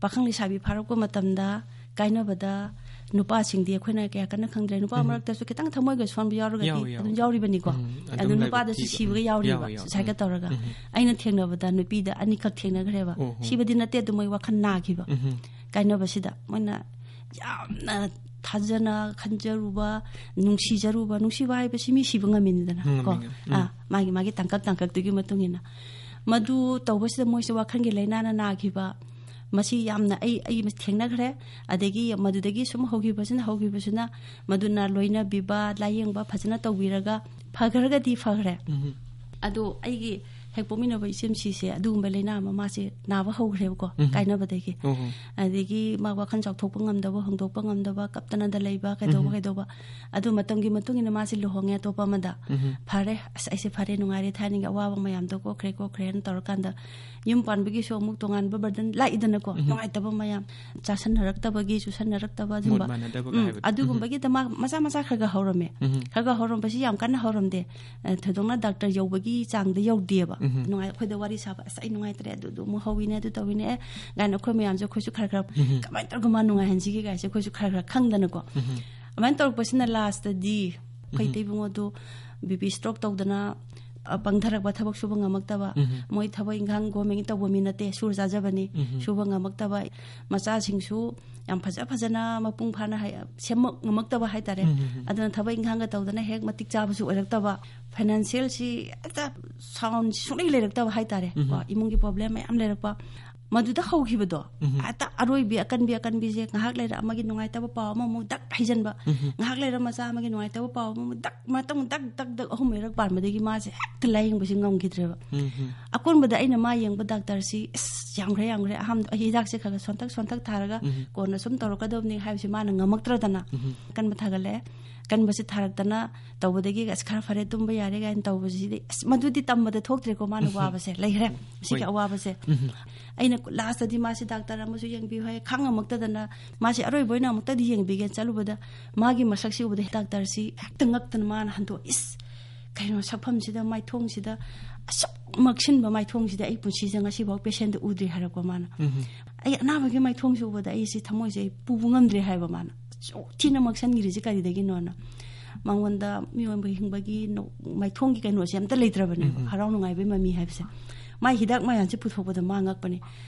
ꯄꯥꯈꯪ ꯂꯩꯁꯥꯕꯤ ꯐꯥꯔꯛꯄ ꯃꯇꯝꯗ ꯀꯥꯏꯅꯕꯗ ꯅꯨꯄꯥꯁꯤꯡꯗꯤ ꯑꯩꯈꯣꯏꯅ ꯀꯌꯥ ꯀꯟꯅ ꯈꯪꯗ꯭ꯔꯦ꯫ ꯅꯨꯄꯥ ꯎꯝ꯫ ꯃꯔꯛꯇꯁꯨ ꯈꯤꯇꯪ ꯊꯃꯣꯏꯒ ꯁꯣꯟꯕ ꯌꯥꯎꯔꯒꯗꯤ ꯌꯥꯎꯏ, ꯌꯥꯎꯏ꯫ ꯑꯗꯨꯝ ꯌꯥꯎꯔꯤꯕꯅꯤꯀꯣ꯫ ꯎꯝ, ꯑꯗꯨ ꯑꯗꯨꯝ ꯂꯥꯏꯕꯛ ꯅꯨꯄꯥꯗꯁꯨ ꯊꯤꯕ꯫ ꯁꯤꯕꯒ ꯌꯥꯎꯔꯤꯕ꯫ ꯌꯥꯎꯏ, ꯌꯥꯎꯏ꯫ ꯁꯨꯁꯥꯏꯠꯀ ꯎꯝ꯫ ꯇꯧꯔꯒ꯫ ꯎꯝ꯫ ꯑꯩꯅ ꯊꯦꯡꯅꯕꯗ ꯅꯨꯄꯤꯗ ꯑꯅꯤꯈꯛ ꯊꯦꯡꯅꯈ꯭ꯔꯦꯕ꯫ ꯑꯣ, ꯑꯣ꯫ ꯁꯤꯕꯗꯤ ꯅꯠꯇꯦ, ꯑꯗꯨ ꯃꯣꯏ ꯋꯥꯈꯜ ꯅꯥꯈꯤꯕ꯫ ꯎꯝ꯫ ꯀꯥꯏꯅꯕꯁꯤꯗ ꯃꯣꯏꯅ ꯌꯥꯝꯅ ꯊꯥꯖꯅ ꯈꯟꯖꯔꯨꯕ, ꯅꯨꯡꯁꯤꯖꯔꯨꯕ, ꯅꯨꯡꯁꯤꯕ ꯍꯥꯏꯕꯁꯤ ꯃꯤ ꯁꯤꯕ ꯉꯝꯃꯤꯅꯤꯗꯅ, ꯎꯝ, ꯀꯣ? ꯉꯝꯃꯤ, ꯉꯝꯃꯤ꯫ ꯎꯝ꯫ ꯑꯥ, ꯃꯥꯒꯤ, ꯃꯥꯒꯤ ꯇꯥꯡꯀꯛ ꯇꯥꯡꯀꯛꯇꯨꯒꯤ ꯃꯇꯨꯡ ꯏꯟꯅ꯫ ꯃꯗꯨ ꯇꯧꯕꯁꯤꯗ ꯃꯣꯏꯁꯦ ꯋꯥꯈꯜꯒꯤ ꯂꯥꯏꯅꯥꯅ ꯅꯥꯈꯤꯕ꯫ ꯃꯁꯤ ꯌꯥꯝꯅ ꯑꯩ, ꯑꯩ ꯊꯦꯡꯅꯈ꯭ꯔꯦ꯫ ꯑꯗꯒꯤ ꯃꯗꯨꯗꯒꯤ ꯁꯨꯝ ꯍꯧꯈꯤꯕꯁꯤꯅ, ꯍꯧꯈꯤꯕꯁꯤꯅ ꯃꯗꯨꯅ ꯂꯣꯏꯅꯕꯤꯕ, ꯂꯥꯌꯦꯡꯕ ꯐꯖꯅ ꯇꯧꯕꯤꯔꯒ ꯐꯈ꯭ꯔꯒꯗꯤ ꯐꯈ꯭ꯔꯦ꯫ ꯎꯝ꯫ ꯑꯗꯣ ꯑꯩꯒꯤ ꯍꯦꯛ ꯄꯣꯛꯃꯤꯟꯅꯕ ꯏꯆꯦꯝꯁꯤꯁꯦ ꯑꯗꯨꯒꯨꯝꯕ ꯂꯥꯏꯅꯥ ꯑꯃ ꯃꯥꯁꯦ ꯅꯥꯕ ꯍꯧꯈ꯭ꯔꯦꯕꯀꯣ, ꯎꯝ꯫ ꯀꯥꯏꯅꯕꯗꯒꯤ꯫ ꯑꯣ꯫ ꯑꯗꯒꯤ ꯃꯥ ꯋꯥꯈꯜ ꯆꯥꯎꯊꯣꯛꯄ ꯉꯝꯗꯕ, ꯍꯣꯡꯗꯣꯛꯄ ꯉꯝꯗꯕ, ꯀꯞꯇꯅꯗ ꯂꯩꯕ, ꯀꯩꯗꯧꯕ, ꯎꯝ꯫ ꯀꯩꯗꯧꯕ꯫ ꯑꯗꯨ ꯃꯇꯝꯒꯤ ꯃꯇꯨꯡ ꯏꯟꯅ ꯃꯥꯁꯦ ꯂꯨꯍꯣꯡꯉꯦ ꯑꯇꯣꯞꯄ ꯑꯃꯗ꯫ ꯎꯝ꯫ ꯐꯔꯦ, ꯑꯁ, ꯑꯩꯁꯦ ꯐꯔꯦ, ꯅꯨꯡꯉꯥꯏꯔꯦ, ꯊꯥꯏꯅꯒꯤ ꯑꯋꯥꯕ ꯃꯌꯥꯝꯗꯣ ꯀꯣꯛꯈ꯭ꯔꯦ, ꯀꯣꯛꯈ꯭ꯔꯦꯅ ꯇꯧꯔꯀꯥꯟꯗ ꯌꯨꯝ ꯄꯥꯟꯕꯒꯤꯁꯨ ꯑꯃꯨꯛ ꯇꯣꯉꯥꯟꯕ ꯕꯔꯗꯟ ꯂꯥꯛꯏꯗꯅꯀꯣ, ꯎꯝ꯫ ꯅꯨꯡꯉꯥꯏꯇꯕ ꯃꯌꯥꯝ, ꯆꯥꯁꯟꯅꯔꯛꯇꯕꯒꯤ, ꯆꯨꯁꯟꯅꯔꯛꯇꯕ, ꯃꯣꯠ ꯑꯗꯨꯝꯕ꯫ ꯃꯥꯟꯅꯗꯕꯒ ꯎꯝ, ꯍꯥꯏꯕꯗꯣ꯫ ꯎꯝ꯫ ꯑꯗꯨꯒꯨꯝꯕꯒꯤꯗ ꯃꯥ ꯃꯆꯥ ꯃꯆꯥ ꯈꯔ ꯈꯔ ꯍꯧꯔꯝꯃꯦ꯫ ꯎꯝ꯫ ꯈꯔ ꯈꯔ ꯍꯧꯔꯝꯕꯁꯤ ꯌꯥꯝ ꯀꯟꯅ ꯍꯧꯔꯝꯗꯦ꯫ ꯑ, ꯊꯣꯏꯗꯣꯛꯅ ꯗꯥꯛꯇꯔ ꯌꯧꯕꯒꯤ ꯆꯥꯡꯗ ꯌꯧꯗꯦꯕ꯫ ꯎꯝ꯫ ꯅꯨꯡꯉꯥꯏ-, ꯑꯩꯈꯣꯏꯗ ꯋꯥꯔꯤ ꯁꯥꯕ, "ꯑꯁ, ꯑꯩ ꯅꯨꯡꯉꯥꯏꯇ꯭ꯔꯦ, ꯑꯗꯨꯗꯣ ꯑꯃꯨꯛ ꯍꯧꯋꯤꯅꯦ, ꯑꯗꯨ ꯇꯧꯋꯤꯅꯦ, ꯑꯦ," ꯀꯥꯏꯅ ꯑꯩꯈꯣꯏ ꯃꯌꯥꯝꯁꯦ, ꯑꯩꯈꯣꯏꯁꯨ ꯈꯔ ꯈꯔ ꯎꯝ꯫ ꯀꯃꯥꯏꯅ ꯇꯧꯔꯒ ꯃꯥ ꯅꯨꯡꯉꯥꯏꯍꯟꯁꯤꯒꯦ ꯀꯥꯏꯁꯦ ꯑꯩꯈꯣꯏꯁꯨ ꯈꯔ ꯈꯔ ꯈꯪꯗꯅꯀꯣ꯫ ꯎꯝ꯫ ꯑꯗꯨꯃꯥꯏꯅ ꯇꯧꯔꯛꯄꯁꯤꯅ ꯂꯥꯁꯇꯗꯤ ꯑꯩꯈꯣꯏ ꯎꯝ꯫ ꯏꯇꯩ ꯏꯕꯨꯡꯉꯣꯗꯨ ꯕꯤ ꯄꯤ ꯁ꯭ꯇ꯭ꯔꯣꯛ ꯇꯧꯗꯅ, ꯑ, ꯄꯪꯊꯔꯛꯄ, ꯊꯕꯛ ꯁꯨꯕ ꯉꯝꯃꯛꯇꯕ, ꯎꯝ꯫ ꯃꯣꯏ ꯊꯕꯛ ꯏꯪꯈꯥꯡ ꯒꯣꯔꯃꯦꯟꯒꯤ ꯇꯧꯕ ꯃꯤ ꯅꯠꯇꯦ, ꯁꯨꯔ ꯆꯥꯖꯕꯅꯤ, ꯎꯝ꯫ ꯁꯨꯕ ꯉꯝꯃꯛꯇꯕ, ꯃꯆꯥꯁꯤꯡꯁꯨ ꯌꯥꯝ ꯐꯖ ꯐꯖꯅ ꯃꯄꯨꯡ ꯐꯥꯅ ꯍꯥꯏ-, ꯁꯦꯝꯃꯛ ꯉꯝꯃꯛꯇꯕ ꯍꯥꯏꯇꯥꯔꯦ꯫ ꯎꯝ, ꯎꯝ, ꯎꯝ꯫ ꯑꯗꯨꯅ ꯊꯕꯛ ꯏꯪꯈꯥꯡꯒ ꯇꯧꯗꯅ ꯍꯦꯛ ꯃꯇꯤꯛ ꯆꯥꯕꯁꯨ ꯑꯣꯏꯔꯛꯇꯕ, ꯐꯥꯏꯅꯥꯟꯁꯤꯌꯦꯜꯁꯤ ꯍꯦꯛꯇ ꯁꯥꯎꯟ ꯁꯨꯡꯂꯩ ꯂꯩꯔꯛꯇꯕ ꯍꯥꯏꯇꯥꯔꯦ꯫ ꯎꯝ꯫ ꯀꯣ, ꯏꯃꯨꯡꯒꯤ ꯄ꯭ꯔꯣꯕ꯭ꯂꯦꯝ ꯃꯌꯥꯝ ꯂꯩꯔꯛꯄ꯫ ꯃꯗꯨꯗ ꯍꯧꯈꯤꯕꯗꯣ, ꯎꯝ꯫ ꯍꯦꯛꯇ ꯑꯔꯣꯏꯕꯤ ꯑꯀꯟꯕꯤ ꯑꯀꯟꯕꯤꯁꯦ ꯉꯥꯏꯍꯥꯛ ꯂꯩꯔ ꯑꯃꯒꯤ ꯅꯨꯡꯉꯥꯏꯇꯕ ꯄꯥꯎ ꯑꯃꯃꯨꯛ ꯗꯛ ꯍꯩꯖꯟꯕ, ꯎꯝ꯫ ꯉꯥꯏꯍꯥꯛ ꯂꯩꯔ ꯃꯆꯥ ꯑꯃꯒꯤ ꯅꯨꯡꯉꯥꯏꯇꯕ ꯄꯥꯎ ꯑꯃꯃꯨꯛ ꯗꯛ, ꯃꯇꯨꯡ ꯗꯛ, ꯗꯛ, ꯗꯛ ꯑꯍꯨꯝ ꯃꯔꯤꯔꯛ ꯄꯥꯟꯕꯗꯒꯤ ꯃꯥꯁꯦ ꯍꯦꯛꯇ ꯂꯥꯏꯌꯦꯡꯕꯁꯦ ꯉꯝꯈꯤꯗ꯭ꯔꯦꯕ꯫ ꯎꯝ, ꯎꯝ꯫ ꯑꯀꯣꯟꯕꯗ ꯑꯩꯅ ꯃꯥ ꯌꯦꯡꯕ ꯗꯥꯛꯇꯔꯁꯤ, "ꯑꯁ, ꯌꯥꯝꯈ꯭ꯔꯦ, ꯌꯥꯝꯈ꯭ꯔꯦ, ꯑꯍꯥꯟꯕ ꯑꯩ ꯍꯤꯗꯥꯛꯁꯦ ꯈꯔ ꯈꯔ ꯁꯣꯟꯊꯛ ꯁꯣꯟꯊꯛ ꯊꯥꯔꯒ ꯎꯝ꯫ ꯀꯣꯟꯅ ꯁꯨꯝ ꯇꯧꯔꯛꯀꯗꯕꯅꯤ" ꯍꯥꯏꯕꯁꯦ ꯃꯥꯅ ꯉꯝꯃꯛꯇ꯭ꯔꯗꯅ ꯎꯝ꯫ ꯀꯟꯕ ꯊꯥꯒꯠꯂꯛꯑꯦ꯫ ꯀꯟꯕꯁꯦ ꯊꯥꯔꯛꯇꯅ ꯇꯧꯕꯗꯒꯤ, "ꯑꯁ, ꯈꯔ ꯐꯔꯦ, ꯇꯨꯝꯕ ꯌꯥꯔꯦ" ꯀꯥꯏꯅ ꯇꯧꯕꯁꯤꯗꯤ, ꯑꯁ, ꯃꯗꯨꯗꯤ ꯇꯝꯕꯗ ꯊꯣꯛꯇ꯭ꯔꯦꯀꯣ, ꯃꯥꯅ ꯎꯝ꯫ ꯋꯥꯕꯁꯦ ꯂꯩꯈ꯭ꯔꯦ꯫ ꯁꯤꯒꯤ ꯍꯣꯏ꯫ ꯑꯋꯥꯕꯁꯦ꯫ ꯎꯝ꯫ ꯑꯩꯅ ꯂꯥꯁꯇꯗꯤ ꯃꯥꯁꯤ ꯗꯥꯛꯇꯔ ꯑꯃꯁꯨ ꯌꯦꯡꯕꯤꯌꯨ ꯍꯥꯏ, ꯈꯥꯡꯉꯝꯃꯛꯇꯗꯅ ꯃꯥꯁꯤ ꯑꯔꯣꯏꯕ ꯑꯣꯏꯅ ꯑꯃꯨꯛꯇꯗꯤ ꯌꯦꯡꯕꯤꯒꯦꯅ ꯆꯠꯂꯨꯕꯗ, ꯃꯥꯒꯤ ꯃꯁꯛꯁꯤ ꯎꯕꯗ ꯗꯥꯛꯇꯔꯁꯤ ꯍꯦꯛꯇ ꯉꯛꯇꯅ ꯃꯥꯅ ꯍꯟꯗꯣꯛ, "ꯏꯁ, ꯀꯩꯅꯣ, ꯁꯛꯐꯝꯁꯤꯗ, ꯃꯥꯏꯊꯣꯡꯁꯤꯗ, ꯑꯁꯨꯛ ꯃꯛꯁꯤꯟꯕ ꯃꯥꯏꯊꯣꯡꯁꯤꯗ ꯑꯩ ꯄꯨꯟꯁꯤꯁꯤꯗ ꯉꯁꯤꯐꯥꯎ ꯄꯦꯁꯦꯟꯗ ꯎꯗ꯭ꯔꯤ" ꯍꯥꯏꯔꯛꯄ ꯃꯥꯅ꯫ "ꯑꯩ ꯑꯅꯥꯕꯒꯤ ꯃꯥꯏꯊꯣꯡꯁꯤ ꯎꯕꯗ ꯑꯩꯁꯤ ꯊꯃꯣꯏꯁꯦ ꯑꯩ ꯄꯨꯕ ꯉꯝꯗ꯭ꯔꯦ" ꯍꯥꯏꯕ ꯃꯥꯅ꯫ "ꯑꯁꯨꯛ ꯊꯤꯅ ꯃꯛꯁꯟꯈ꯭ꯔꯤꯁꯤ ꯀꯔꯤꯗꯒꯤꯅꯣꯅ?" ꯃꯉꯣꯟꯗ ꯃꯤꯑꯣꯏꯕ ꯍꯤꯡꯕꯒꯤ ꯅꯣ-, ꯃꯥꯏꯊꯣꯡꯒꯤ ꯀꯩꯅꯣꯁꯦ ꯑꯝꯇ ꯂꯩꯇ꯭ꯔꯕꯅꯦꯕ, ꯎꯝ꯫ ꯍꯔꯥꯎ ꯅꯨꯡꯉꯥꯏꯕꯩ ꯃꯃꯤ ꯍꯥꯏꯕꯁꯦ꯫ ꯃꯥꯏ ꯍꯤꯗꯥꯛ ꯃꯌꯥꯝꯁꯦ ꯄꯨꯊꯣꯛꯄꯗ ꯃꯥ ꯉꯛꯄꯅꯦ꯫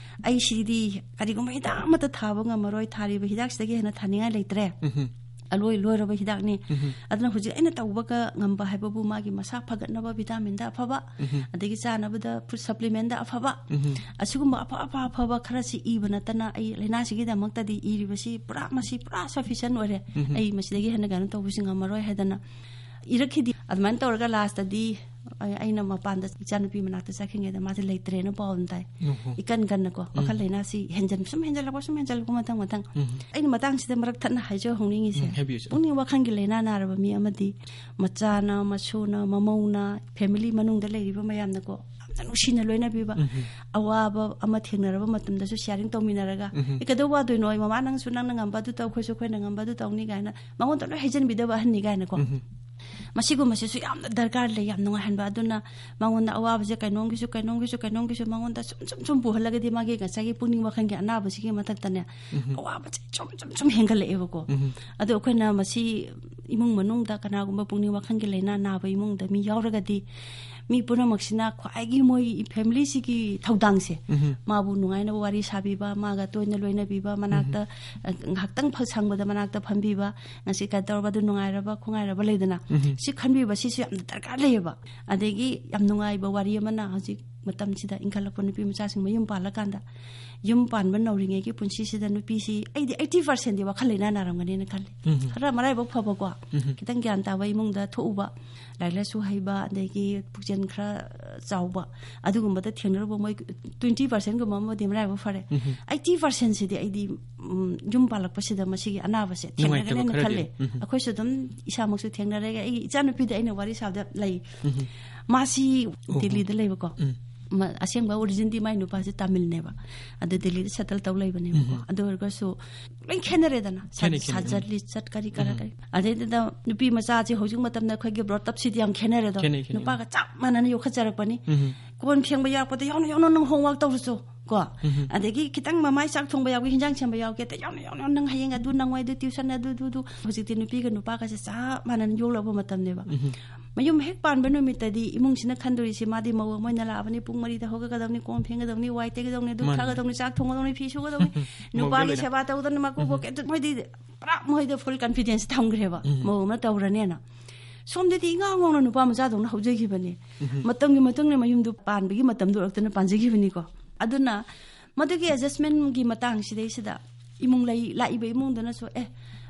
"ꯑꯩ ꯁꯤꯗꯤ ꯀꯔꯤꯒꯨꯝꯕ ꯍꯤꯗꯥꯛ ꯑꯃꯠꯇ ꯊꯥꯕ ꯉꯝꯃꯔꯣꯏ, ꯊꯥꯔꯤꯕ ꯍꯤꯗꯥꯛꯁꯤꯗꯒꯤ ꯍꯦꯟꯅ ꯊꯥꯅꯤꯡꯉꯥꯏ ꯂꯩꯇ꯭ꯔꯦ꯫ ꯎꯝ꯫ ꯑꯂꯣꯏ ꯂꯣꯏꯔꯕ ꯍꯤꯗꯥꯛꯅꯤ꯫ ꯎꯝ꯫ ꯑꯗꯨꯅ ꯍꯧꯖꯤꯛ ꯑꯩꯅ ꯇꯧꯕꯒ ꯉꯝꯕ ꯍꯥꯏꯕꯕꯨ ꯃꯥꯒꯤ ꯃꯁꯥ ꯐꯒꯠꯅꯕ ꯚꯤꯇꯥꯃꯤꯟꯗ ꯑꯐꯕ, ꯎꯝ꯫ ꯑꯗꯒꯤ ꯆꯥꯅꯕꯗ ꯐ꯭ꯔꯨꯠ ꯁꯄ꯭ꯂꯤꯃꯦꯟꯗ ꯑꯐꯕ, ꯎꯝ꯫ ꯑꯁꯤꯒꯨꯝꯕ ꯑꯐ ꯑꯐ ꯑꯐꯕ ꯈꯔꯁꯤ ꯏꯕ ꯅꯠꯇꯅ ꯑꯩ ꯂꯥꯏꯅꯥꯁꯤꯒꯤꯗꯃꯛꯇꯗꯤ ꯏꯔꯤꯕꯁꯤ ꯄꯨꯔꯥ, ꯃꯁꯤ ꯄꯨꯔꯥ ꯁꯐꯤꯁꯦꯟ ꯑꯣꯏꯔꯦ꯫ ꯎꯝ꯫ ꯑꯩ ꯃꯁꯤꯗꯒꯤ ꯍꯦꯟꯅ ꯀꯩꯅꯣ ꯇꯧꯕꯁꯤ ꯉꯝꯃꯔꯣꯏ" ꯍꯥꯏꯗꯅ ꯏꯔꯛꯈꯤꯗꯦ꯫ ꯑꯗꯨꯃꯥꯏꯅ ꯇꯧꯔꯒ ꯂꯥꯁꯇꯗꯤ ꯑꯩ-, ꯑꯩꯅ ꯃꯄꯥꯟꯗ ꯏꯆꯥꯅꯨꯄꯤ ꯃꯅꯥꯛꯇ ꯆꯠꯈ꯭ꯔꯤꯉꯩꯗ ꯃꯥꯁꯦ ꯂꯩꯇ꯭ꯔꯦꯅ ꯄꯥꯎ ꯑꯗꯨꯝ ꯇꯥꯏ꯫ ꯑꯣꯍꯣ꯫ ꯏꯀꯟ ꯀꯟꯅꯀꯣ, ꯎꯝ꯫ ꯋꯥꯈꯜ ꯂꯩꯅꯥꯁꯤ ꯍꯦꯟꯖꯟ-, ꯁꯨꯝ ꯍꯦꯟꯖꯜꯂꯛꯄ, ꯁꯨꯝ ꯍꯦꯟꯖꯜꯂꯛꯄ ꯃꯊꯪ ꯃꯊꯪ꯫ ꯎꯝ꯫ ꯑꯩꯅ ꯃꯇꯥꯡꯁꯤꯗ ꯃꯔꯛ ꯊꯠꯅ ꯍꯥꯏꯖꯍꯧꯅꯤꯡꯉꯤꯁꯦ, ꯎꯝ, ꯍꯥꯏꯕꯤꯌꯨ, ꯁꯥꯔ꯫ ꯄꯨꯛꯅꯤꯡ ꯋꯥꯈꯜꯒꯤ ꯂꯥꯏꯅꯥ ꯅꯥꯔꯕ ꯃꯤ ꯑꯃꯗꯤ ꯃꯆꯥꯅ, ꯃꯁꯨꯅ, ꯃꯃꯧꯅ, ꯐꯦꯃꯤꯂꯤ ꯃꯅꯨꯡꯗ ꯂꯩꯔꯤꯕ ꯃꯌꯥꯝꯅꯀꯣ, ꯌꯥꯝꯅ ꯅꯨꯡꯁꯤꯅ ꯂꯣꯏꯅꯕꯤꯕ, ꯎꯝ꯫ ꯑꯋꯥꯕ ꯑꯃ ꯊꯦꯡꯅꯔꯕ ꯃꯇꯝꯗꯁꯨ ꯁꯤꯌꯥꯔꯤꯡ ꯇꯧꯃꯤꯟꯅꯔꯒ, ꯎꯝ꯫ "ꯑꯦ, ꯀꯩꯗꯧ ꯋꯥꯗꯣꯏꯅꯣ? ꯑꯩ, ꯃꯃꯥ, ꯅꯪꯁꯨ ꯅꯪꯅ ꯉꯝꯕ ꯑꯗꯨ ꯇꯧ, ꯑꯩꯈꯣꯏꯁꯨ ꯑꯩꯈꯣꯏꯅ ꯉꯝꯕ ꯑꯗꯨ ꯇꯧꯅꯤ" ꯀꯥꯏꯅ ꯃꯉꯣꯟꯗ ꯂꯣꯏ ꯍꯩꯖꯤꯟꯕꯤꯗꯕ ꯑꯍꯟꯅꯤ ꯀꯥꯏꯅꯀꯣ꯫ ꯎꯝ꯫ ꯃꯁꯤꯒꯨꯝꯕꯁꯤꯁꯨ ꯌꯥꯝꯅ ꯗꯔꯀꯥꯔ ꯂꯩ, ꯌꯥꯝ ꯅꯨꯡꯉꯥꯏꯍꯟꯕ꯫ ꯑꯗꯨꯅ ꯃꯉꯣꯟꯗ ꯑꯋꯥꯕꯁꯦ ꯀꯩꯅꯣꯝꯒꯤꯁꯨ, ꯀꯩꯅꯣꯝꯒꯤꯁꯨ, ꯀꯩꯅꯣꯝꯒꯤꯁꯨ ꯃꯉꯣꯟꯗ ꯁꯨꯝ, ꯁꯨꯝ, ꯁꯨꯝ ꯄꯨꯍꯜꯂꯒꯗꯤ ꯃꯥꯒꯤ ꯉꯁꯥꯏꯒꯤ ꯄꯨꯛꯅꯤꯡ ꯋꯥꯈꯜꯒꯤ ꯑꯅꯥꯕꯁꯤꯒꯤ ꯃꯊꯛꯇꯅꯦ, ꯎꯝ꯫ ꯑꯋꯥꯕꯁꯦ ꯁꯨꯝ, ꯁꯨꯝ, ꯁꯨꯝ ꯍꯦꯟꯒꯠꯂꯛꯑꯦꯕꯀꯣ꯫ ꯎꯝ꯫ ꯑꯗꯣ ꯑꯩꯈꯣꯏꯅ ꯃꯁꯤ ꯏꯃꯨꯡ ꯃꯅꯨꯡꯗ ꯀꯅꯥꯒꯨꯝꯕ ꯄꯨꯛꯅꯤꯡ ꯋꯥꯈꯜꯒꯤ ꯂꯥꯏꯅꯥ ꯅꯥꯕ ꯏꯃꯨꯡꯗ ꯃꯤ ꯌꯥꯎꯔꯒꯗꯤ, ꯃꯤ ꯄꯨꯝꯅꯃꯛꯁꯤꯅ ꯈ꯭ꯋꯥꯏꯒꯤ ꯃꯣꯏ ꯐꯦꯃꯤꯂꯤꯁꯤꯒꯤ ꯊꯧꯗꯥꯡꯁꯦ, ꯎꯝ꯫ ꯃꯥꯕꯨ ꯅꯨꯡꯉꯥꯏꯅꯕ ꯋꯥꯔꯤ ꯁꯥꯕꯤꯕ, ꯃꯥꯒ ꯇꯣꯏꯅ ꯂꯣꯏꯅꯕꯤꯕ, ꯃꯅꯥꯛꯇ, ꯎꯝ꯫ ꯑ, ꯉꯥꯏꯍꯥꯛꯇꯪ ꯐ-, ꯁꯪꯕꯗ ꯃꯅꯥꯛꯇ ꯐꯝꯕꯤꯕ, ꯉꯁꯤ ꯀꯩꯅꯣ ꯇꯧꯔꯕ, ꯑꯗꯨ ꯅꯨꯡꯉꯥꯏꯔꯕ, ꯈꯣꯡꯉꯥꯏꯔꯕ ꯂꯩꯗꯅ, ꯎꯝ꯫ ꯁꯤ ꯈꯟꯕꯤꯕ, ꯁꯤꯁꯨ ꯌꯥꯝꯅ ꯗꯔꯀꯥꯔ ꯂꯩꯌꯦꯕ꯫ ꯑꯗꯒꯤ ꯌꯥꯝ ꯅꯨꯡꯉꯥꯏꯕ ꯋꯥꯔꯤ ꯑꯃꯅ, ꯍꯧꯖꯤꯛ ꯃꯇꯝꯁꯤꯗ ꯏꯟꯈꯠꯂꯛꯄ ꯅꯨꯄꯤ ꯃꯆꯥꯁꯤꯡ ꯃꯌꯨꯝ ꯄꯥꯜꯂꯀꯥꯟꯗ, ꯌꯨꯝ ꯄꯥꯟꯕ ꯅꯧꯔꯤꯉꯩꯒꯤ ꯄꯨꯟꯁꯤꯁꯤꯗ ꯅꯨꯄꯤꯁꯤ ꯑꯩꯗꯤ eighty percent ꯗꯤ ꯋꯥꯈꯜ ꯂꯩꯅꯥ ꯅꯥꯔꯝꯒꯅꯤꯅ ꯈꯜꯂꯤ꯫ ꯎꯝ꯫ ꯈꯔ ꯃꯔꯥꯏꯕꯛ ꯐꯕꯀꯣ, ꯎꯝ꯫ ꯈꯤꯇꯪ ꯒ꯭ꯌꯥꯟ ꯇꯥꯕ ꯏꯃꯨꯡꯗ ꯊꯣꯛꯎꯕ, ꯂꯥꯏꯔꯤꯛ ꯂꯥꯏꯁꯨ ꯍꯩꯕ, ꯑꯗꯒꯤ ꯄꯨꯛꯆꯦꯜ ꯈꯔ ꯆꯥꯎꯕ, ꯑꯗꯨꯒꯨꯝꯕꯗ ꯊꯦꯡꯅꯔꯨꯕ ꯃꯣꯏ twenty percent ꯒꯨꯝꯕ ꯑꯃꯗꯤ ꯃꯔꯥꯏꯕꯛ ꯐꯔꯦ꯫ ꯎꯝ꯫ Eighty percent ꯁꯤꯗꯤ ꯑꯩꯗꯤ, ꯎꯝ, ꯌꯨꯝ ꯄꯥꯜꯂꯛꯄꯁꯤꯗ ꯃꯁꯤꯒꯤ ꯑꯅꯥꯕꯁꯦ ꯅꯨꯡꯉꯥꯏꯇꯕ ꯊꯦꯡꯅꯒꯅꯦꯅ ꯈꯔꯗꯤ ꯈꯜꯂꯦ꯫ ꯎꯝ꯫ ꯑꯩꯈꯣꯏꯁꯨ ꯑꯗꯨꯝ ꯏꯁꯥꯃꯛꯁꯨ ꯊꯦꯡꯅꯔꯦ꯫ ꯑꯩꯒꯤ ꯏꯆꯥꯅꯨꯄꯤꯗ ꯑꯩꯅ ꯋꯥꯔꯤ ꯁꯥꯕꯗ ꯂꯩ꯫ ꯎꯝ꯫ ꯃꯥꯁꯤ ꯑꯣꯍꯣ꯫ ꯗꯤꯜꯂꯤꯗ ꯂꯩꯕꯀꯣ꯫ ꯎꯝ꯫ ꯃ-, ꯑꯁꯦꯡꯕ ꯑꯣꯔꯤꯖꯤꯟꯗꯤ ꯃꯥꯏ ꯅꯨꯄꯥꯁꯦ ꯇꯥꯃꯤꯜꯅꯦꯕ꯫ ꯑꯗꯨ ꯗꯤꯜꯂꯤꯗ ꯁꯦꯇꯜ ꯇꯧ ꯂꯩꯕꯅꯦꯕꯀꯣ꯫ ꯎꯝ꯫ ꯑꯗꯨ ꯑꯣꯏꯔꯒꯁꯨ ꯂꯣꯏ ꯈꯦꯠꯅꯔꯦꯗꯅ꯫ ꯁꯥ-, ꯈꯦꯠꯅꯩ, ꯈꯦꯠꯅꯩ꯫ ꯁꯥꯖꯠ ꯂꯤꯆꯠ ꯀꯔꯤ ꯀꯔꯥ ꯎꯝ꯫ ꯀꯔꯤ꯫ ꯑꯗꯩꯗꯨꯗ ꯅꯨꯄꯤ ꯃꯆꯥꯁꯦ ꯍꯧꯖꯤꯛ ꯃꯇꯝꯗ ꯑꯩꯈꯣꯏꯒꯤ brought up ꯁꯤꯗꯤ ꯌꯥꯝ ꯈꯦꯠꯅꯔꯦꯗꯣ꯫ ꯈꯦꯠꯅꯩ, ꯈꯦꯠꯅꯩ꯫ ꯅꯨꯄꯥꯒ ꯆꯞ ꯃꯥꯟꯅꯅ ꯌꯣꯛꯈꯠꯆꯔꯛꯄꯅꯤ꯫ ꯎꯝ꯫ ꯀꯣꯟ ꯐꯦꯡꯕ ꯌꯥꯎꯔꯛꯄꯗ "ꯌꯥꯎꯅ, ꯌꯥꯎꯅ ꯅꯪ homework ꯇꯧꯔꯨꯆꯣ" ꯀꯣ꯫ ꯎꯝ꯫ ꯑꯗꯒꯤ ꯈꯤꯇꯪ ꯃꯃꯥꯏ ꯆꯥꯛ ꯊꯣꯡꯕ ꯌꯥꯎꯒꯦ, ꯍꯤꯟꯖꯥꯡ ꯁꯦꯝꯕ ꯌꯥꯎꯒꯦ, ꯑꯗ "ꯌꯥꯎꯅ, ꯌꯥꯎꯅ ꯅꯪ ꯍꯌꯦꯡ ꯑꯗꯨ ꯅꯪꯉꯣꯏ, ꯑꯗꯨ tuition, ꯑꯗꯨ, ꯑꯗꯨ, ꯑꯗꯨ"꯫ ꯍꯧꯖꯤꯛꯇꯤ ꯅꯨꯄꯤꯒ ꯅꯨꯄꯥꯒꯁꯦ ꯆꯞ ꯃꯥꯟꯅꯅ ꯌꯣꯛꯂꯕ ꯃꯇꯝꯅꯦꯕ꯫ ꯎꯝ꯫ ꯃꯌꯨꯝ ꯍꯦꯛ ꯄꯥꯟꯕ ꯅꯨꯃꯤꯠꯇꯗꯤ ꯏꯃꯨꯡꯁꯤꯅ ꯈꯟꯗꯣꯔꯤꯁꯤ, ꯃꯥꯗꯤ ꯃꯧ ꯑꯃ ꯑꯣꯏꯅ ꯂꯥꯛꯑꯕꯅꯤ, ꯄꯨꯡ ꯃꯔꯤꯗ ꯍꯧꯒꯠꯀꯗꯕꯅꯤ, ꯀꯣꯟ ꯐꯦꯡꯒꯗꯕꯅꯤ, ꯋꯥꯏ ꯇꯩꯒꯗꯕꯅꯤ, ꯑꯗꯨ ꯃꯥꯅꯤ꯫ ꯊꯥꯒꯗꯕꯅꯤ, ꯆꯥꯛ ꯊꯣꯡꯒꯗꯕꯅꯤ, ꯐꯤ ꯁꯨꯒꯗꯕꯅꯤ, ꯃꯧꯗ ꯅꯨꯄꯥꯒꯤ ꯂꯣꯏꯅ꯫ ꯁꯦꯕꯥ ꯇꯧꯗꯅ ꯃꯀꯨ ꯎꯝ꯫ ꯕꯣꯛ ꯀꯩꯝꯇ ꯃꯣꯏꯗꯤ ꯄꯨꯔꯥ ꯃꯣꯏꯗ full confidence ꯊꯝꯈ꯭ꯔꯦꯕ, ꯎꯝ꯫ ꯃꯧ ꯑꯃ ꯇꯧꯔꯅꯦꯅ꯫ ꯁꯣꯝꯗꯗꯤ ꯏꯉꯥꯎ ꯉꯥꯎꯅ ꯅꯨꯄꯥ ꯃꯆꯥꯗꯧꯅ ꯍꯧꯖꯈꯤꯕꯅꯦ꯫ ꯎꯝ꯫ ꯃꯇꯝꯒꯤ ꯃꯇꯨꯡ ꯏꯟꯅ ꯃꯌꯨꯝꯗꯨ ꯄꯥꯟꯕꯒꯤ ꯃꯇꯝꯗꯨ ꯑꯣꯏꯔꯛꯇꯅ ꯄꯥꯟꯖꯈꯤꯕꯅꯤꯀꯣ꯫ ꯑꯗꯨꯅ ꯃꯗꯨꯒꯤ adjustmentꯒꯤ ꯃꯇꯥꯡꯁꯤꯗꯩꯁꯤꯗ ꯏꯃꯨꯡ ꯂꯩ-, ꯂꯥꯛꯏꯕ ꯏꯃꯨꯡꯗꯨꯅꯁꯨ, "ꯑꯦ,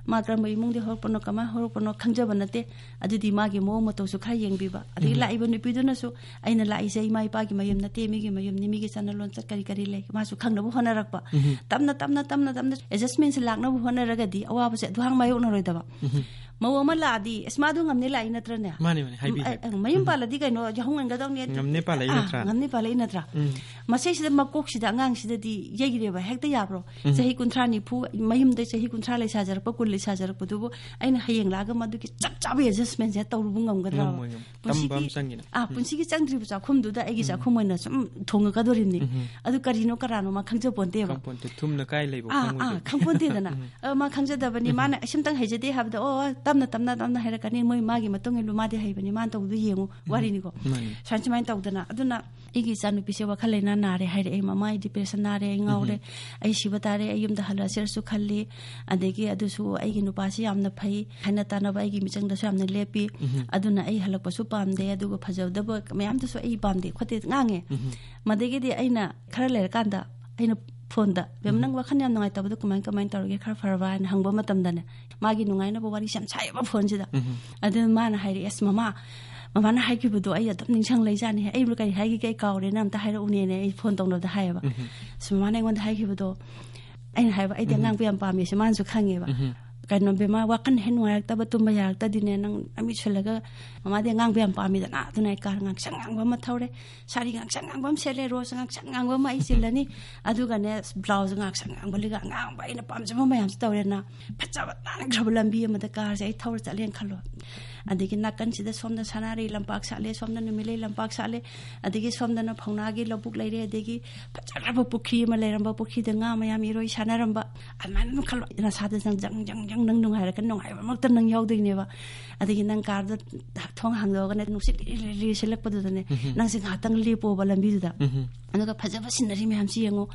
ꯃꯥ ꯀꯔꯝꯕ ꯏꯃꯨꯡꯗꯒꯤ ꯍꯧꯔꯛꯄꯅꯣ, ꯀꯃꯥꯏꯅ ꯍꯧꯔꯛꯄꯅꯣ ꯈꯪꯖꯕ ꯅꯠꯇꯦ"꯫ ꯑꯗꯨꯗꯤ ꯃꯥꯒꯤ ꯃꯑꯣꯡ ꯃꯇꯧꯁꯨ ꯈꯔ ꯌꯦꯡꯕꯤꯕ꯫ ꯑꯗꯒꯤ ꯎꯝ꯫ ꯂꯥꯛꯏꯕ ꯅꯨꯄꯤꯗꯨꯅꯁꯨ, "ꯑꯩꯅ ꯂꯥꯛꯏꯁꯦ ꯏꯃꯥ ꯏꯄꯥꯒꯤ ꯃꯌꯨꯝ ꯅꯠꯇꯦ, ꯃꯤꯒꯤ ꯃꯌꯨꯝꯅꯤ, ꯃꯤꯒꯤ ꯆꯠꯅ ꯂꯣꯟꯆꯠ ꯀꯔꯤ ꯀꯔꯤ ꯂꯩ", ꯃꯥꯁꯨ ꯈꯪꯅꯕ ꯍꯣꯠꯅꯔꯛꯄ꯫ ꯎꯝ꯫ ꯇꯞꯅ, ꯇꯞꯅ, ꯇꯞꯅ, ꯇꯞꯅ adjustmentꯁꯦ ꯂꯥꯛꯅꯕ ꯍꯣꯠꯅꯔꯒꯗꯤ ꯑꯋꯥꯕꯁꯦ ꯑꯗꯨ ꯍꯥꯡ ꯃꯥꯌꯣꯛꯅꯔꯣꯏꯗꯕ꯫ ꯎꯝ꯫ ꯃꯧ ꯑꯃ ꯂꯥꯛꯑꯗꯤ, "ꯑꯁ, ꯃꯥꯗꯨ ꯉꯝꯅꯦ ꯂꯥꯛꯏ ꯅꯠꯇ꯭ꯔꯅꯦ?" ꯃꯥꯅꯤ, ꯃꯥꯅꯤ, ꯍꯥꯏꯕꯤ, ꯎꯝ, ꯍꯥꯏꯕꯤ꯫ ꯑ, ꯑ, ꯃꯌꯨꯝ ꯎꯝ꯫ ꯄꯥꯜꯂꯗꯤ ꯀꯩꯅꯣ, ꯌꯥꯍꯧ ꯉꯟꯒꯗꯧꯅꯤ꯫ ꯉꯝꯅꯦ ꯄꯥꯜꯂꯛꯏ ꯑꯥ, ꯅꯠꯇ꯭ꯔꯥ? ꯉꯝꯅꯦ ꯄꯥꯜꯂꯛꯏ ꯅꯠꯇ꯭ꯔꯥ? ꯎꯝ꯫ ꯃꯁꯤꯁꯤꯗ ꯃꯀꯣꯛꯁꯤꯗ ꯑꯉꯥꯡꯁꯤꯗꯗꯤ ꯌꯩꯔꯦꯕ, ꯍꯦꯛꯇ ꯌꯥꯕ꯭ꯔꯣ? ꯎꯝ꯫ ꯆꯍꯤ ꯀꯨꯟꯊ꯭ꯔꯥ, ꯅꯤꯐꯨ, ꯃꯌꯨꯝꯗ ꯆꯍꯤ ꯀꯨꯟꯊ꯭ꯔꯥ ꯂꯩꯁꯥꯖꯔꯛꯄ, ꯀꯨꯟ ꯂꯩꯁꯥꯖꯔꯛꯄꯗꯨꯕꯨ ꯑꯩꯅ ꯍꯌꯦꯡ ꯂꯥꯛꯑꯒ ꯃꯗꯨꯒꯤ ꯆꯞ ꯆꯥꯕ adjustmentꯁꯦ ꯇꯧꯔꯨꯕ ꯉꯝꯒꯗ꯭ꯔꯥ? ꯉꯝꯃꯣꯏ, ꯉꯝꯃꯣꯏ꯫ ꯄꯨꯟꯁꯤꯒꯤ, ꯇꯝꯕ ꯑꯃ ꯆꯪꯉꯤꯅ꯫ ꯑꯥ, ꯎꯝ꯫ ꯄꯨꯟꯁꯤꯒꯤ ꯆꯪꯗ꯭ꯔꯤꯕ ꯆꯥꯛꯈꯨꯝꯗꯨꯗ ꯑꯩꯒꯤ ꯎꯝ꯫ ꯆꯥꯛꯈꯨꯝ ꯑꯣꯏꯅ ꯁꯨꯝ ꯊꯣꯡꯉꯛꯀꯗꯣꯔꯤꯕꯅꯤ꯫ ꯎꯝ꯫ ꯑꯗꯨ ꯀꯔꯤꯅꯣ ꯀꯔꯥꯅꯣ ꯃꯥ ꯈꯪꯖꯄꯣꯟꯇꯦꯕ꯫ ꯈꯪꯄꯣꯟꯇꯦ꯫ ꯊꯨꯝꯅ ꯀꯥꯏ ꯂꯩꯕ ꯑꯥ, ꯈꯪꯉꯣꯏꯗꯣꯏꯅꯣ꯫ ꯑꯥ, ꯈꯪꯄꯣꯟꯇꯦꯗꯅ꯫ ꯎꯝ꯫ ꯑ, ꯃꯥ ꯈꯪꯖꯗꯕꯅꯤ꯫ ꯎꯝ꯫ ꯃꯥꯅ ꯁꯤꯝꯇꯪ ꯍꯩꯖꯗꯦ ꯍꯥꯏꯕꯗ, "ꯑꯣ, ꯑꯣ, ꯇꯞꯅ, ꯇꯞꯅ, ꯇꯞꯅ ꯍꯩꯔꯛꯀꯅꯤ꯫ ꯃꯣꯏ ꯃꯥꯒꯤ ꯃꯇꯨꯡ ꯏꯜꯂꯨ, ꯃꯥꯗꯤ ꯍꯩꯕꯅꯤ, ꯃꯥꯅ ꯇꯧꯕꯗꯨ ꯌꯦꯡꯉꯨ", ꯎꯝ꯫ ꯋꯥꯔꯤꯅꯤꯀꯣ꯫ ꯃꯥꯅꯤ꯫ ꯁꯨꯃꯥꯏꯅ, ꯁꯨꯃꯥꯏꯅ ꯇꯧꯗꯅ꯫ ꯑꯗꯨꯅ ꯑꯩꯒꯤ ꯏꯆꯥꯅꯨꯄꯤꯁꯦ ꯋꯥꯈꯜ ꯂꯩꯅꯥ ꯅꯥꯔꯦ ꯍꯥꯏꯔꯛꯑꯦ, "ꯃꯃꯥ, ꯑꯩ depression ꯅꯥꯔꯦ, ꯑꯩ ꯉꯥꯎꯔꯦ, ꯎꯝ꯫ ꯑꯩ ꯁꯤꯕ ꯇꯥꯔꯦ, ꯑꯩ ꯌꯨꯝꯗ ꯍꯜꯂꯛꯑꯁꯤꯔꯁꯨ ꯈꯜꯂꯤ, ꯑꯗꯒꯤ ꯑꯗꯨꯁꯨ ꯑꯩꯒꯤ ꯅꯨꯄꯥꯁꯤ ꯌꯥꯝꯅ ꯐꯩ, ꯍꯥꯏꯅ ꯇꯥꯅꯕ ꯑꯩꯒꯤ ꯃꯤꯆꯪꯗꯁꯨ ꯌꯥꯝꯅ ꯂꯦꯞꯄꯤ, ꯎꯝ꯫ ꯑꯗꯨꯅ ꯑꯩ ꯍꯜꯂꯛꯄꯁꯨ ꯄꯥꯝꯗꯦ, ꯑꯗꯨꯒ ꯐꯖꯗꯕ ꯃꯌꯥꯝꯗꯨꯁꯨ ꯑꯩ ꯄꯥꯝꯗꯦ" ꯈꯣꯠꯇꯦ ꯉꯥꯡꯉꯦ꯫ ꯎꯝ꯫ ꯃꯗꯒꯤꯗꯤ ꯑꯩꯅ ꯈꯔ ꯂꯩꯔꯀꯥꯟꯗ ꯑꯩꯅ phoneꯗ, "ꯕꯦꯝ, ꯎꯝ꯫ ꯅꯪ ꯋꯥꯈꯜ ꯌꯥꯝ ꯅꯨꯡꯉꯥꯏꯇꯕꯗꯣ ꯀꯃꯥꯏ, ꯀꯃꯥꯏꯅ ꯇꯧꯔꯒꯦ? ꯈꯔ ꯐꯔꯕ?" ꯍꯥꯏꯅ ꯍꯪꯕ ꯃꯇꯝꯗꯅꯦ, ꯃꯥꯒꯤ ꯅꯨꯡꯉꯥꯏꯅꯕ ꯋꯥꯔꯤꯁꯦ ꯌꯥꯝ ꯁꯥꯏꯌꯦꯕ phoneꯁꯤꯗ꯫ ꯎꯝ꯫ ꯑꯗꯨꯅ ꯃꯥꯅ ꯍꯥꯏꯔꯛꯑꯦ, "ꯑꯁ, ꯃꯃꯥ, ꯃꯃꯥꯅ ꯍꯥꯏꯈꯤꯕꯗꯣ ꯑꯩ ꯑꯗꯨꯝ ꯅꯤꯡꯁꯤꯡ ꯂꯩꯖꯥꯠꯅꯤ꯫ ꯑꯩꯕꯨ ꯀꯔꯤ ꯍꯥꯏꯈꯤꯒꯦ? ꯑꯩ ꯀꯥꯎꯔꯦꯅ ꯑꯝꯇ ꯍꯥꯏꯔꯛꯎꯅꯦꯅ" ꯑꯩ phone ꯇꯧꯅꯕꯗ ꯍꯥꯏꯌꯦꯕ꯫ ꯎꯝ꯫ "ꯑꯁ, ꯃꯃꯥꯅ ꯑꯩꯉꯣꯟꯗ ꯍꯥꯏꯈꯤꯕꯗꯣ", ꯑꯩꯅ ꯍꯥꯏꯕ, "ꯑꯩꯗꯤ ꯎꯝ꯫ ꯑꯉꯥꯡꯕꯨ ꯌꯥꯝ ꯄꯥꯝꯃꯦ" ꯁꯤ ꯃꯥꯅꯁꯨ ꯈꯪꯉꯦꯕ꯫ ꯎꯝ꯫ "ꯀꯩꯅꯣ ꯕꯦꯝꯃ, ꯋꯥꯈꯜ ꯍꯦꯛ ꯅꯨꯡꯉꯥꯏꯔꯛꯇꯕ, ꯇꯨꯝꯕ ꯌꯥꯔꯛꯇꯗꯤꯅꯦ, ꯅꯪ ꯅꯃꯤꯠ ꯁꯨꯜꯂꯒ", ꯃꯃꯥꯗꯤ ꯑꯉꯥꯡꯕ ꯌꯥꯝ ꯄꯥꯝꯃꯤꯗꯅ꯫ ꯑꯗꯨꯅ ꯑꯩ ꯀꯥꯔ ꯉꯥꯡꯁꯪ ꯉꯥꯡꯕ ꯑꯃ ꯊꯧꯔꯦ, ꯁꯥꯔꯤ ꯉꯥꯡꯁꯪ ꯉꯥꯡꯕ ꯑꯃ ꯁꯦꯠꯂꯦ, ꯔꯣꯁ ꯉꯥꯡꯁꯪ ꯉꯥꯡꯕ ꯑꯃ ꯑꯩ ꯆꯤꯜꯂꯅꯤ, ꯑꯗꯨꯒꯅꯦ ꯕ꯭ꯂꯥꯎꯁ ꯉꯥꯡꯁꯪ ꯉꯥꯡꯕ ꯂꯤꯒ ꯑꯉꯥꯡꯕ ꯑꯩꯅ ꯄꯥꯝꯖꯕ ꯃꯌꯥꯝꯁꯦ ꯇꯧꯔꯦꯅ, ꯐꯖꯕ ꯅꯥꯟꯈ꯭ꯔꯕ ꯂꯝꯕꯤ ꯑꯃꯗ ꯀꯥꯔꯁꯦ ꯑꯩ ꯊꯧꯔ ꯆꯠꯂꯦꯅ ꯈꯜꯂꯣ꯫ ꯑꯗꯒꯤ ꯅꯥꯀꯟꯁꯤꯗ ꯁꯣꯝꯗ ꯁꯅꯥꯔꯩ ꯂꯝꯄꯥꯛ ꯁꯥꯠꯂꯦ, ꯁꯣꯝꯗ ꯅꯨꯃꯤꯠꯂꯩ ꯂꯝꯄꯥꯛ ꯁꯥꯠꯂꯦ, ꯑꯗꯒꯤ ꯁꯣꯝꯗꯅ ꯐꯧꯅꯥꯒꯤ ꯂꯧꯕꯨꯛ ꯂꯩꯔꯦ, ꯑꯗꯒꯤ ꯐꯖꯈ꯭ꯔꯕ ꯄꯨꯈ꯭ꯔꯤ ꯑꯃ ꯂꯩꯔꯝꯕ, ꯄꯨꯈ꯭ꯔꯤꯗ ꯉꯥ ꯃꯌꯥꯝ ꯏꯔꯣꯏ ꯁꯥꯟꯅꯔꯝꯕ, ꯑꯗꯨꯃꯥꯏꯅ ꯑꯗꯨꯝ ꯈꯜꯂꯣ꯫ ꯅꯁꯥꯗ ꯖꯪ ꯖꯪ ꯖꯪ ꯖꯪ ꯅꯪ ꯅꯨꯡꯉꯥꯏꯔꯛꯀꯅꯤ, ꯅꯨꯡꯉꯥꯏꯕꯃꯛꯇ ꯅꯪ ꯌꯥꯎꯗꯣꯏꯅꯦꯕ꯫ ꯑꯗꯒꯤ ꯅꯪ ꯀꯥꯔꯗ ꯊꯣꯡ ꯍꯥꯡꯗꯣꯛꯑꯒꯅꯦ, ꯅꯨꯡꯁꯤꯠ ꯂꯤꯔꯤ ꯂꯤꯔꯤ ꯁꯤꯜꯂꯛꯄꯗꯨꯗꯅꯦ, ꯅꯪꯁꯦ ꯉꯥꯏꯍꯥꯛꯇꯪ ꯂꯦꯞꯄꯣꯕ ꯂꯝꯕꯤꯗꯨꯗ꯫ ꯑꯗꯨꯒ ꯐꯖꯕ ꯁꯤꯅꯔꯤ ꯃꯌꯥꯝꯁꯤ ꯌꯦꯡꯉꯣ꯫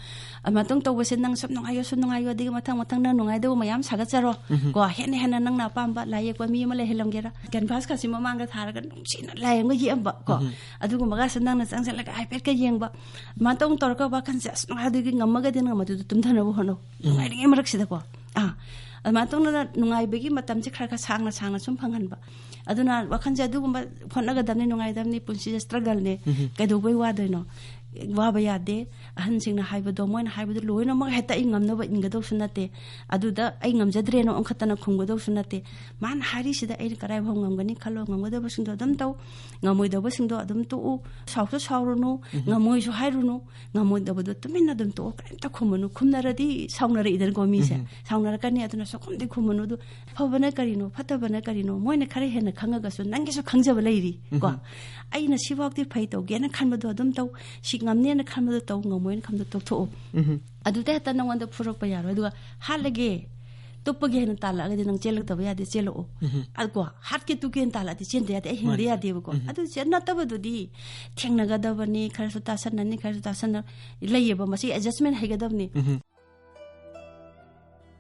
ꯑꯗꯨꯃꯥꯏꯅ ꯇꯧꯕꯁꯦ ꯅꯪ ꯁꯨꯝ ꯅꯨꯡꯉꯥꯏꯌꯣ, ꯁꯨꯝ ꯅꯨꯡꯉꯥꯏꯌꯣ, ꯑꯗꯒꯤ ꯃꯊꯪ ꯃꯊꯪ ꯅꯪ ꯅꯨꯡꯉꯥꯏꯗꯧꯕ ꯃꯌꯥꯝ ꯁꯥꯒꯠꯆꯔꯣ꯫ ꯀꯣ, ꯍꯦꯟꯅ ꯍꯦꯟꯅ ꯅꯪꯅ ꯑꯄꯥꯝꯕ ꯂꯥꯏ ꯌꯦꯛꯄ ꯃꯤ ꯑꯃ ꯂꯩꯍꯜꯂꯝꯒꯦꯔꯥ, ꯀꯦꯟꯚꯥꯁꯀꯁꯤ ꯃꯃꯥꯡꯗ ꯊꯥꯔꯒ ꯅꯨꯡꯁꯤꯅ ꯂꯥꯏ ꯑꯃꯒ ꯌꯦꯛꯑꯝꯕ ꯀꯣ, ꯑꯗꯨꯒꯨꯝꯕꯒꯁꯦ ꯅꯪꯅ ꯆꯪꯁꯤꯜꯂꯒ ꯍꯥꯏꯐꯦꯠꯀ ꯌꯦꯡꯕ꯫ ꯑꯗꯨꯃꯥꯏꯅ ꯇꯧꯅ ꯇꯧꯔꯒ ꯋꯥꯈꯜꯁꯦ ꯑꯁ ꯅꯨꯡꯉꯥꯏꯗꯣꯏꯒꯤ ꯉꯝꯃꯒꯗꯤ ꯅꯪ ꯃꯗꯨꯗ ꯇꯨꯝꯊꯅꯕ ꯍꯣꯠꯅꯧ꯫ ꯅꯨꯡꯉꯥꯏꯔꯤꯉꯩ ꯃꯔꯛꯁꯤꯗꯀꯣ꯫ ꯑꯥ, ꯑꯗꯨꯃꯥꯏꯅ ꯇꯧꯗꯅ ꯅꯨꯡꯉꯥꯏꯕꯒꯤ ꯃꯇꯝꯁꯦ ꯈꯔ ꯈꯔ ꯁꯥꯡꯅ ꯁꯥꯡꯅ ꯁꯨꯝ ꯐꯪꯍꯟꯕ꯫ ꯑꯗꯨꯅ ꯋꯥꯈꯜꯁꯦ ꯑꯗꯨꯒꯨꯝꯕ ꯍꯣꯠꯅꯒꯗꯕꯅꯤ, ꯅꯨꯡꯉꯥꯏꯒꯗꯕꯅꯤ, ꯄꯨꯟꯁꯤꯁꯦ ꯁ꯭ꯇ꯭ꯔꯒꯜꯅꯦ꯫ ꯀꯩꯗꯧꯕꯩ ꯋꯥꯗꯣꯏꯅꯣ? ꯋꯥꯕ ꯌꯥꯗꯦ꯫ ꯑꯍꯟꯁꯤꯡꯅ ꯍꯥꯏꯕꯗꯣ, ꯃꯣꯏꯅ ꯍꯥꯏꯕꯗꯣ ꯂꯣꯏꯅꯃꯛ ꯍꯦꯛꯇ ꯑꯩ ꯉꯝꯅꯕ ꯏꯟꯒꯗꯧꯁꯨ ꯅꯠꯇꯦ꯫ ꯑꯗꯨꯗ ꯑꯩ ꯉꯝꯖꯗ꯭ꯔꯦꯅ ꯑꯣꯟꯈꯠꯇꯅ ꯈꯨꯝꯒꯗꯧꯁꯨ ꯅꯠꯇꯦ꯫ ꯃꯥꯅ ꯍꯥꯏꯔꯤꯁꯤꯗ ꯑꯩꯅ ꯀꯔꯥꯏ ꯐꯥꯎ ꯉꯝꯒꯅꯤ ꯈꯜꯂꯣ, ꯉꯝꯒꯗꯕꯁꯤꯡꯗꯣ ꯑꯗꯨꯝ ꯇꯧ, ꯉꯝꯃꯣꯏꯗꯕꯁꯤꯡꯗꯣ ꯑꯗꯨꯝ ꯇꯣꯛꯎ, ꯁꯥꯎꯁꯨ ꯁꯥꯎꯔꯨꯅꯨ, ꯉꯝꯃꯣꯏꯁꯨ ꯍꯥꯏꯔꯨꯅꯨ, ꯉꯝꯃꯣꯏꯗꯕꯗꯣ ꯇꯨꯃꯤꯟꯅ ꯑꯗꯨꯝ ꯇꯣꯛꯑꯣ, ꯀꯔꯤꯝꯇ ꯈꯨꯝꯃꯨꯅꯨ꯫ ꯈꯨꯝꯅꯔꯗꯤ ꯁꯥꯎꯅꯔꯛꯏꯗꯅꯀꯣ ꯃꯤꯁꯦ꯫ ꯁꯥꯎꯅꯔꯛꯀꯅꯤ, ꯑꯗꯨꯅ ꯁꯨꯈꯨꯝꯗꯤ ꯈꯨꯝꯃꯨꯅꯨ꯫ ꯑꯗꯨ ꯐꯕꯅ ꯀꯔꯤꯅꯣ, ꯐꯠꯇꯕꯅ ꯀꯔꯤꯅꯣ, ꯃꯣꯏꯅ ꯈꯔ ꯍꯦꯟꯅ ꯈꯪꯉꯒꯁꯨ ꯅꯪꯒꯤꯁꯨ ꯈꯪꯖꯕ ꯂꯩꯔꯤ ꯀꯣ꯫ ꯑꯩꯅ ꯁꯤꯐꯥꯎꯗꯤ ꯐꯩ ꯇꯧꯒꯦꯅ ꯈꯟꯕꯗꯣ ꯑꯗꯨꯝ ꯇꯧ, ꯁꯤ ꯉꯝꯅꯦꯅ ꯈꯟꯕꯗꯣ ꯇꯧ, ꯉꯝꯃꯣꯏꯅ ꯈꯟꯕꯗꯣ ꯇꯣꯛꯊꯣꯛꯎ꯫ ꯑꯗꯨꯗ ꯍꯦꯛꯇ ꯅꯪꯉꯣꯟꯗ ꯐꯨꯔꯛꯄ ꯌꯥꯔꯣꯏ꯫ ꯑꯗꯨꯒ ꯍꯥꯠꯂꯒꯦ, ꯇꯨꯞꯄꯒꯦ ꯍꯥꯏꯅ ꯇꯥꯜꯂꯛꯑꯒꯗꯤ ꯅꯪ ꯆꯦꯜꯂꯛꯇꯕ ꯌꯥꯗꯦ, ꯆꯦꯜꯂꯛꯑꯣ꯫ ꯑꯗꯨꯀꯣ, ꯍꯥꯠꯀꯦ ꯇꯨꯞꯀꯦꯅ ꯇꯥꯜꯂꯛꯑꯗꯤ ꯆꯦꯟꯗ ꯌꯥꯗꯦ, ꯑꯩ ꯍꯤꯡꯗ ꯌꯥꯗꯦꯕꯀꯣ꯫ ꯑꯗꯨ ꯆꯦꯟ ꯅꯠꯇꯕꯗꯨꯗꯤ ꯊꯦꯡꯅꯒꯗꯕꯅꯤ, ꯈꯔꯁꯨ ꯇꯥꯁꯟꯅꯅꯤ, ꯈꯔꯁꯨ ꯇꯥꯁꯟꯅ ꯂꯩꯌꯦꯕ, ꯃꯁꯤ ꯑꯦꯗꯖꯁꯃꯦꯟ ꯍꯩꯒꯗꯕꯅꯤ꯫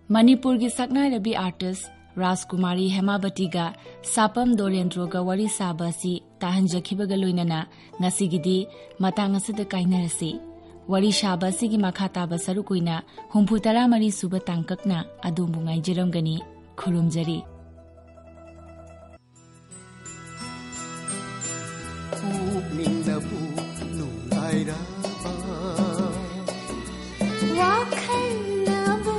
ꯃꯅꯤꯄꯨꯔꯒꯤ ꯁꯛꯅꯥꯏꯔꯕꯤ ꯑꯥꯔꯇꯤꯁ ꯔꯥꯖꯀꯨꯃꯥꯔꯤ ꯍꯦꯃꯥꯕꯇꯤꯒ ꯁꯥꯄꯝ ꯗꯣꯔꯦꯟꯗ꯭ꯔꯣꯒ ꯋꯥꯔꯤ ꯁꯥꯕ ꯑꯁꯤ ꯇꯥꯍꯟꯖꯈꯤꯕꯒ ꯂꯣꯏꯅꯅ ꯉꯁꯤꯒꯤꯗꯤ ꯃꯇꯥꯡ ꯑꯁꯤꯗ ꯀꯥꯏꯅꯔꯁꯤ꯫ ꯋꯥꯔꯤ ꯁꯥꯕ ꯑꯁꯤꯒꯤ ꯃꯈꯥ ꯇꯥꯕ ꯁꯔꯨꯛ ꯑꯣꯏꯅ ꯍꯨꯝꯐꯨ ꯇꯔꯥꯃꯔꯤ ꯁꯨꯕ ꯇꯥꯡꯀꯛꯅ ꯑꯗꯣꯝꯕꯨ ꯉꯥꯏꯖꯔꯝꯒꯅꯤ꯫ ꯈꯨꯔꯨꯝꯖꯔꯤ꯫ ꯄꯨꯛꯅꯤꯡꯅꯕꯨ ꯅꯨꯡꯉꯥꯏꯔꯕ, ꯋꯥꯈꯜꯅꯕꯨ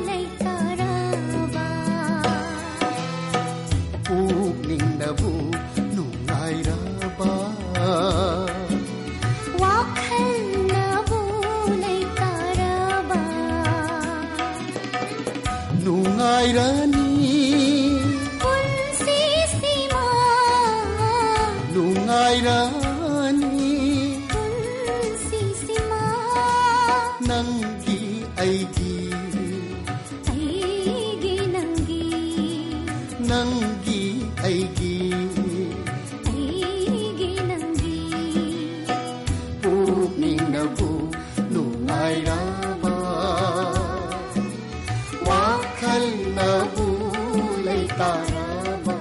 ꯂꯩꯇꯔꯕ, ꯅꯨꯡꯉꯥꯏꯔꯅꯤ ꯄꯨꯟꯁꯤꯁꯤꯃ, ꯅꯨꯡꯉꯥꯏꯔꯅꯤ ꯄꯨꯟꯁꯤꯁꯤꯃ, ꯅꯪꯒꯤ ꯑꯩꯒꯤ, ꯑꯩꯒꯤ ꯅꯪꯒꯤ, ꯅꯪꯒꯤ ꯑꯩꯒꯤ, ꯑꯩꯒꯤ ꯅꯪꯒꯤ, ꯄꯨꯛꯅꯤꯡꯅꯕꯨ ꯅꯨꯡꯉꯥꯏꯔꯕ, ꯋꯥꯈꯜꯅꯕꯨ ꯂꯩꯇꯥꯔꯕ꯫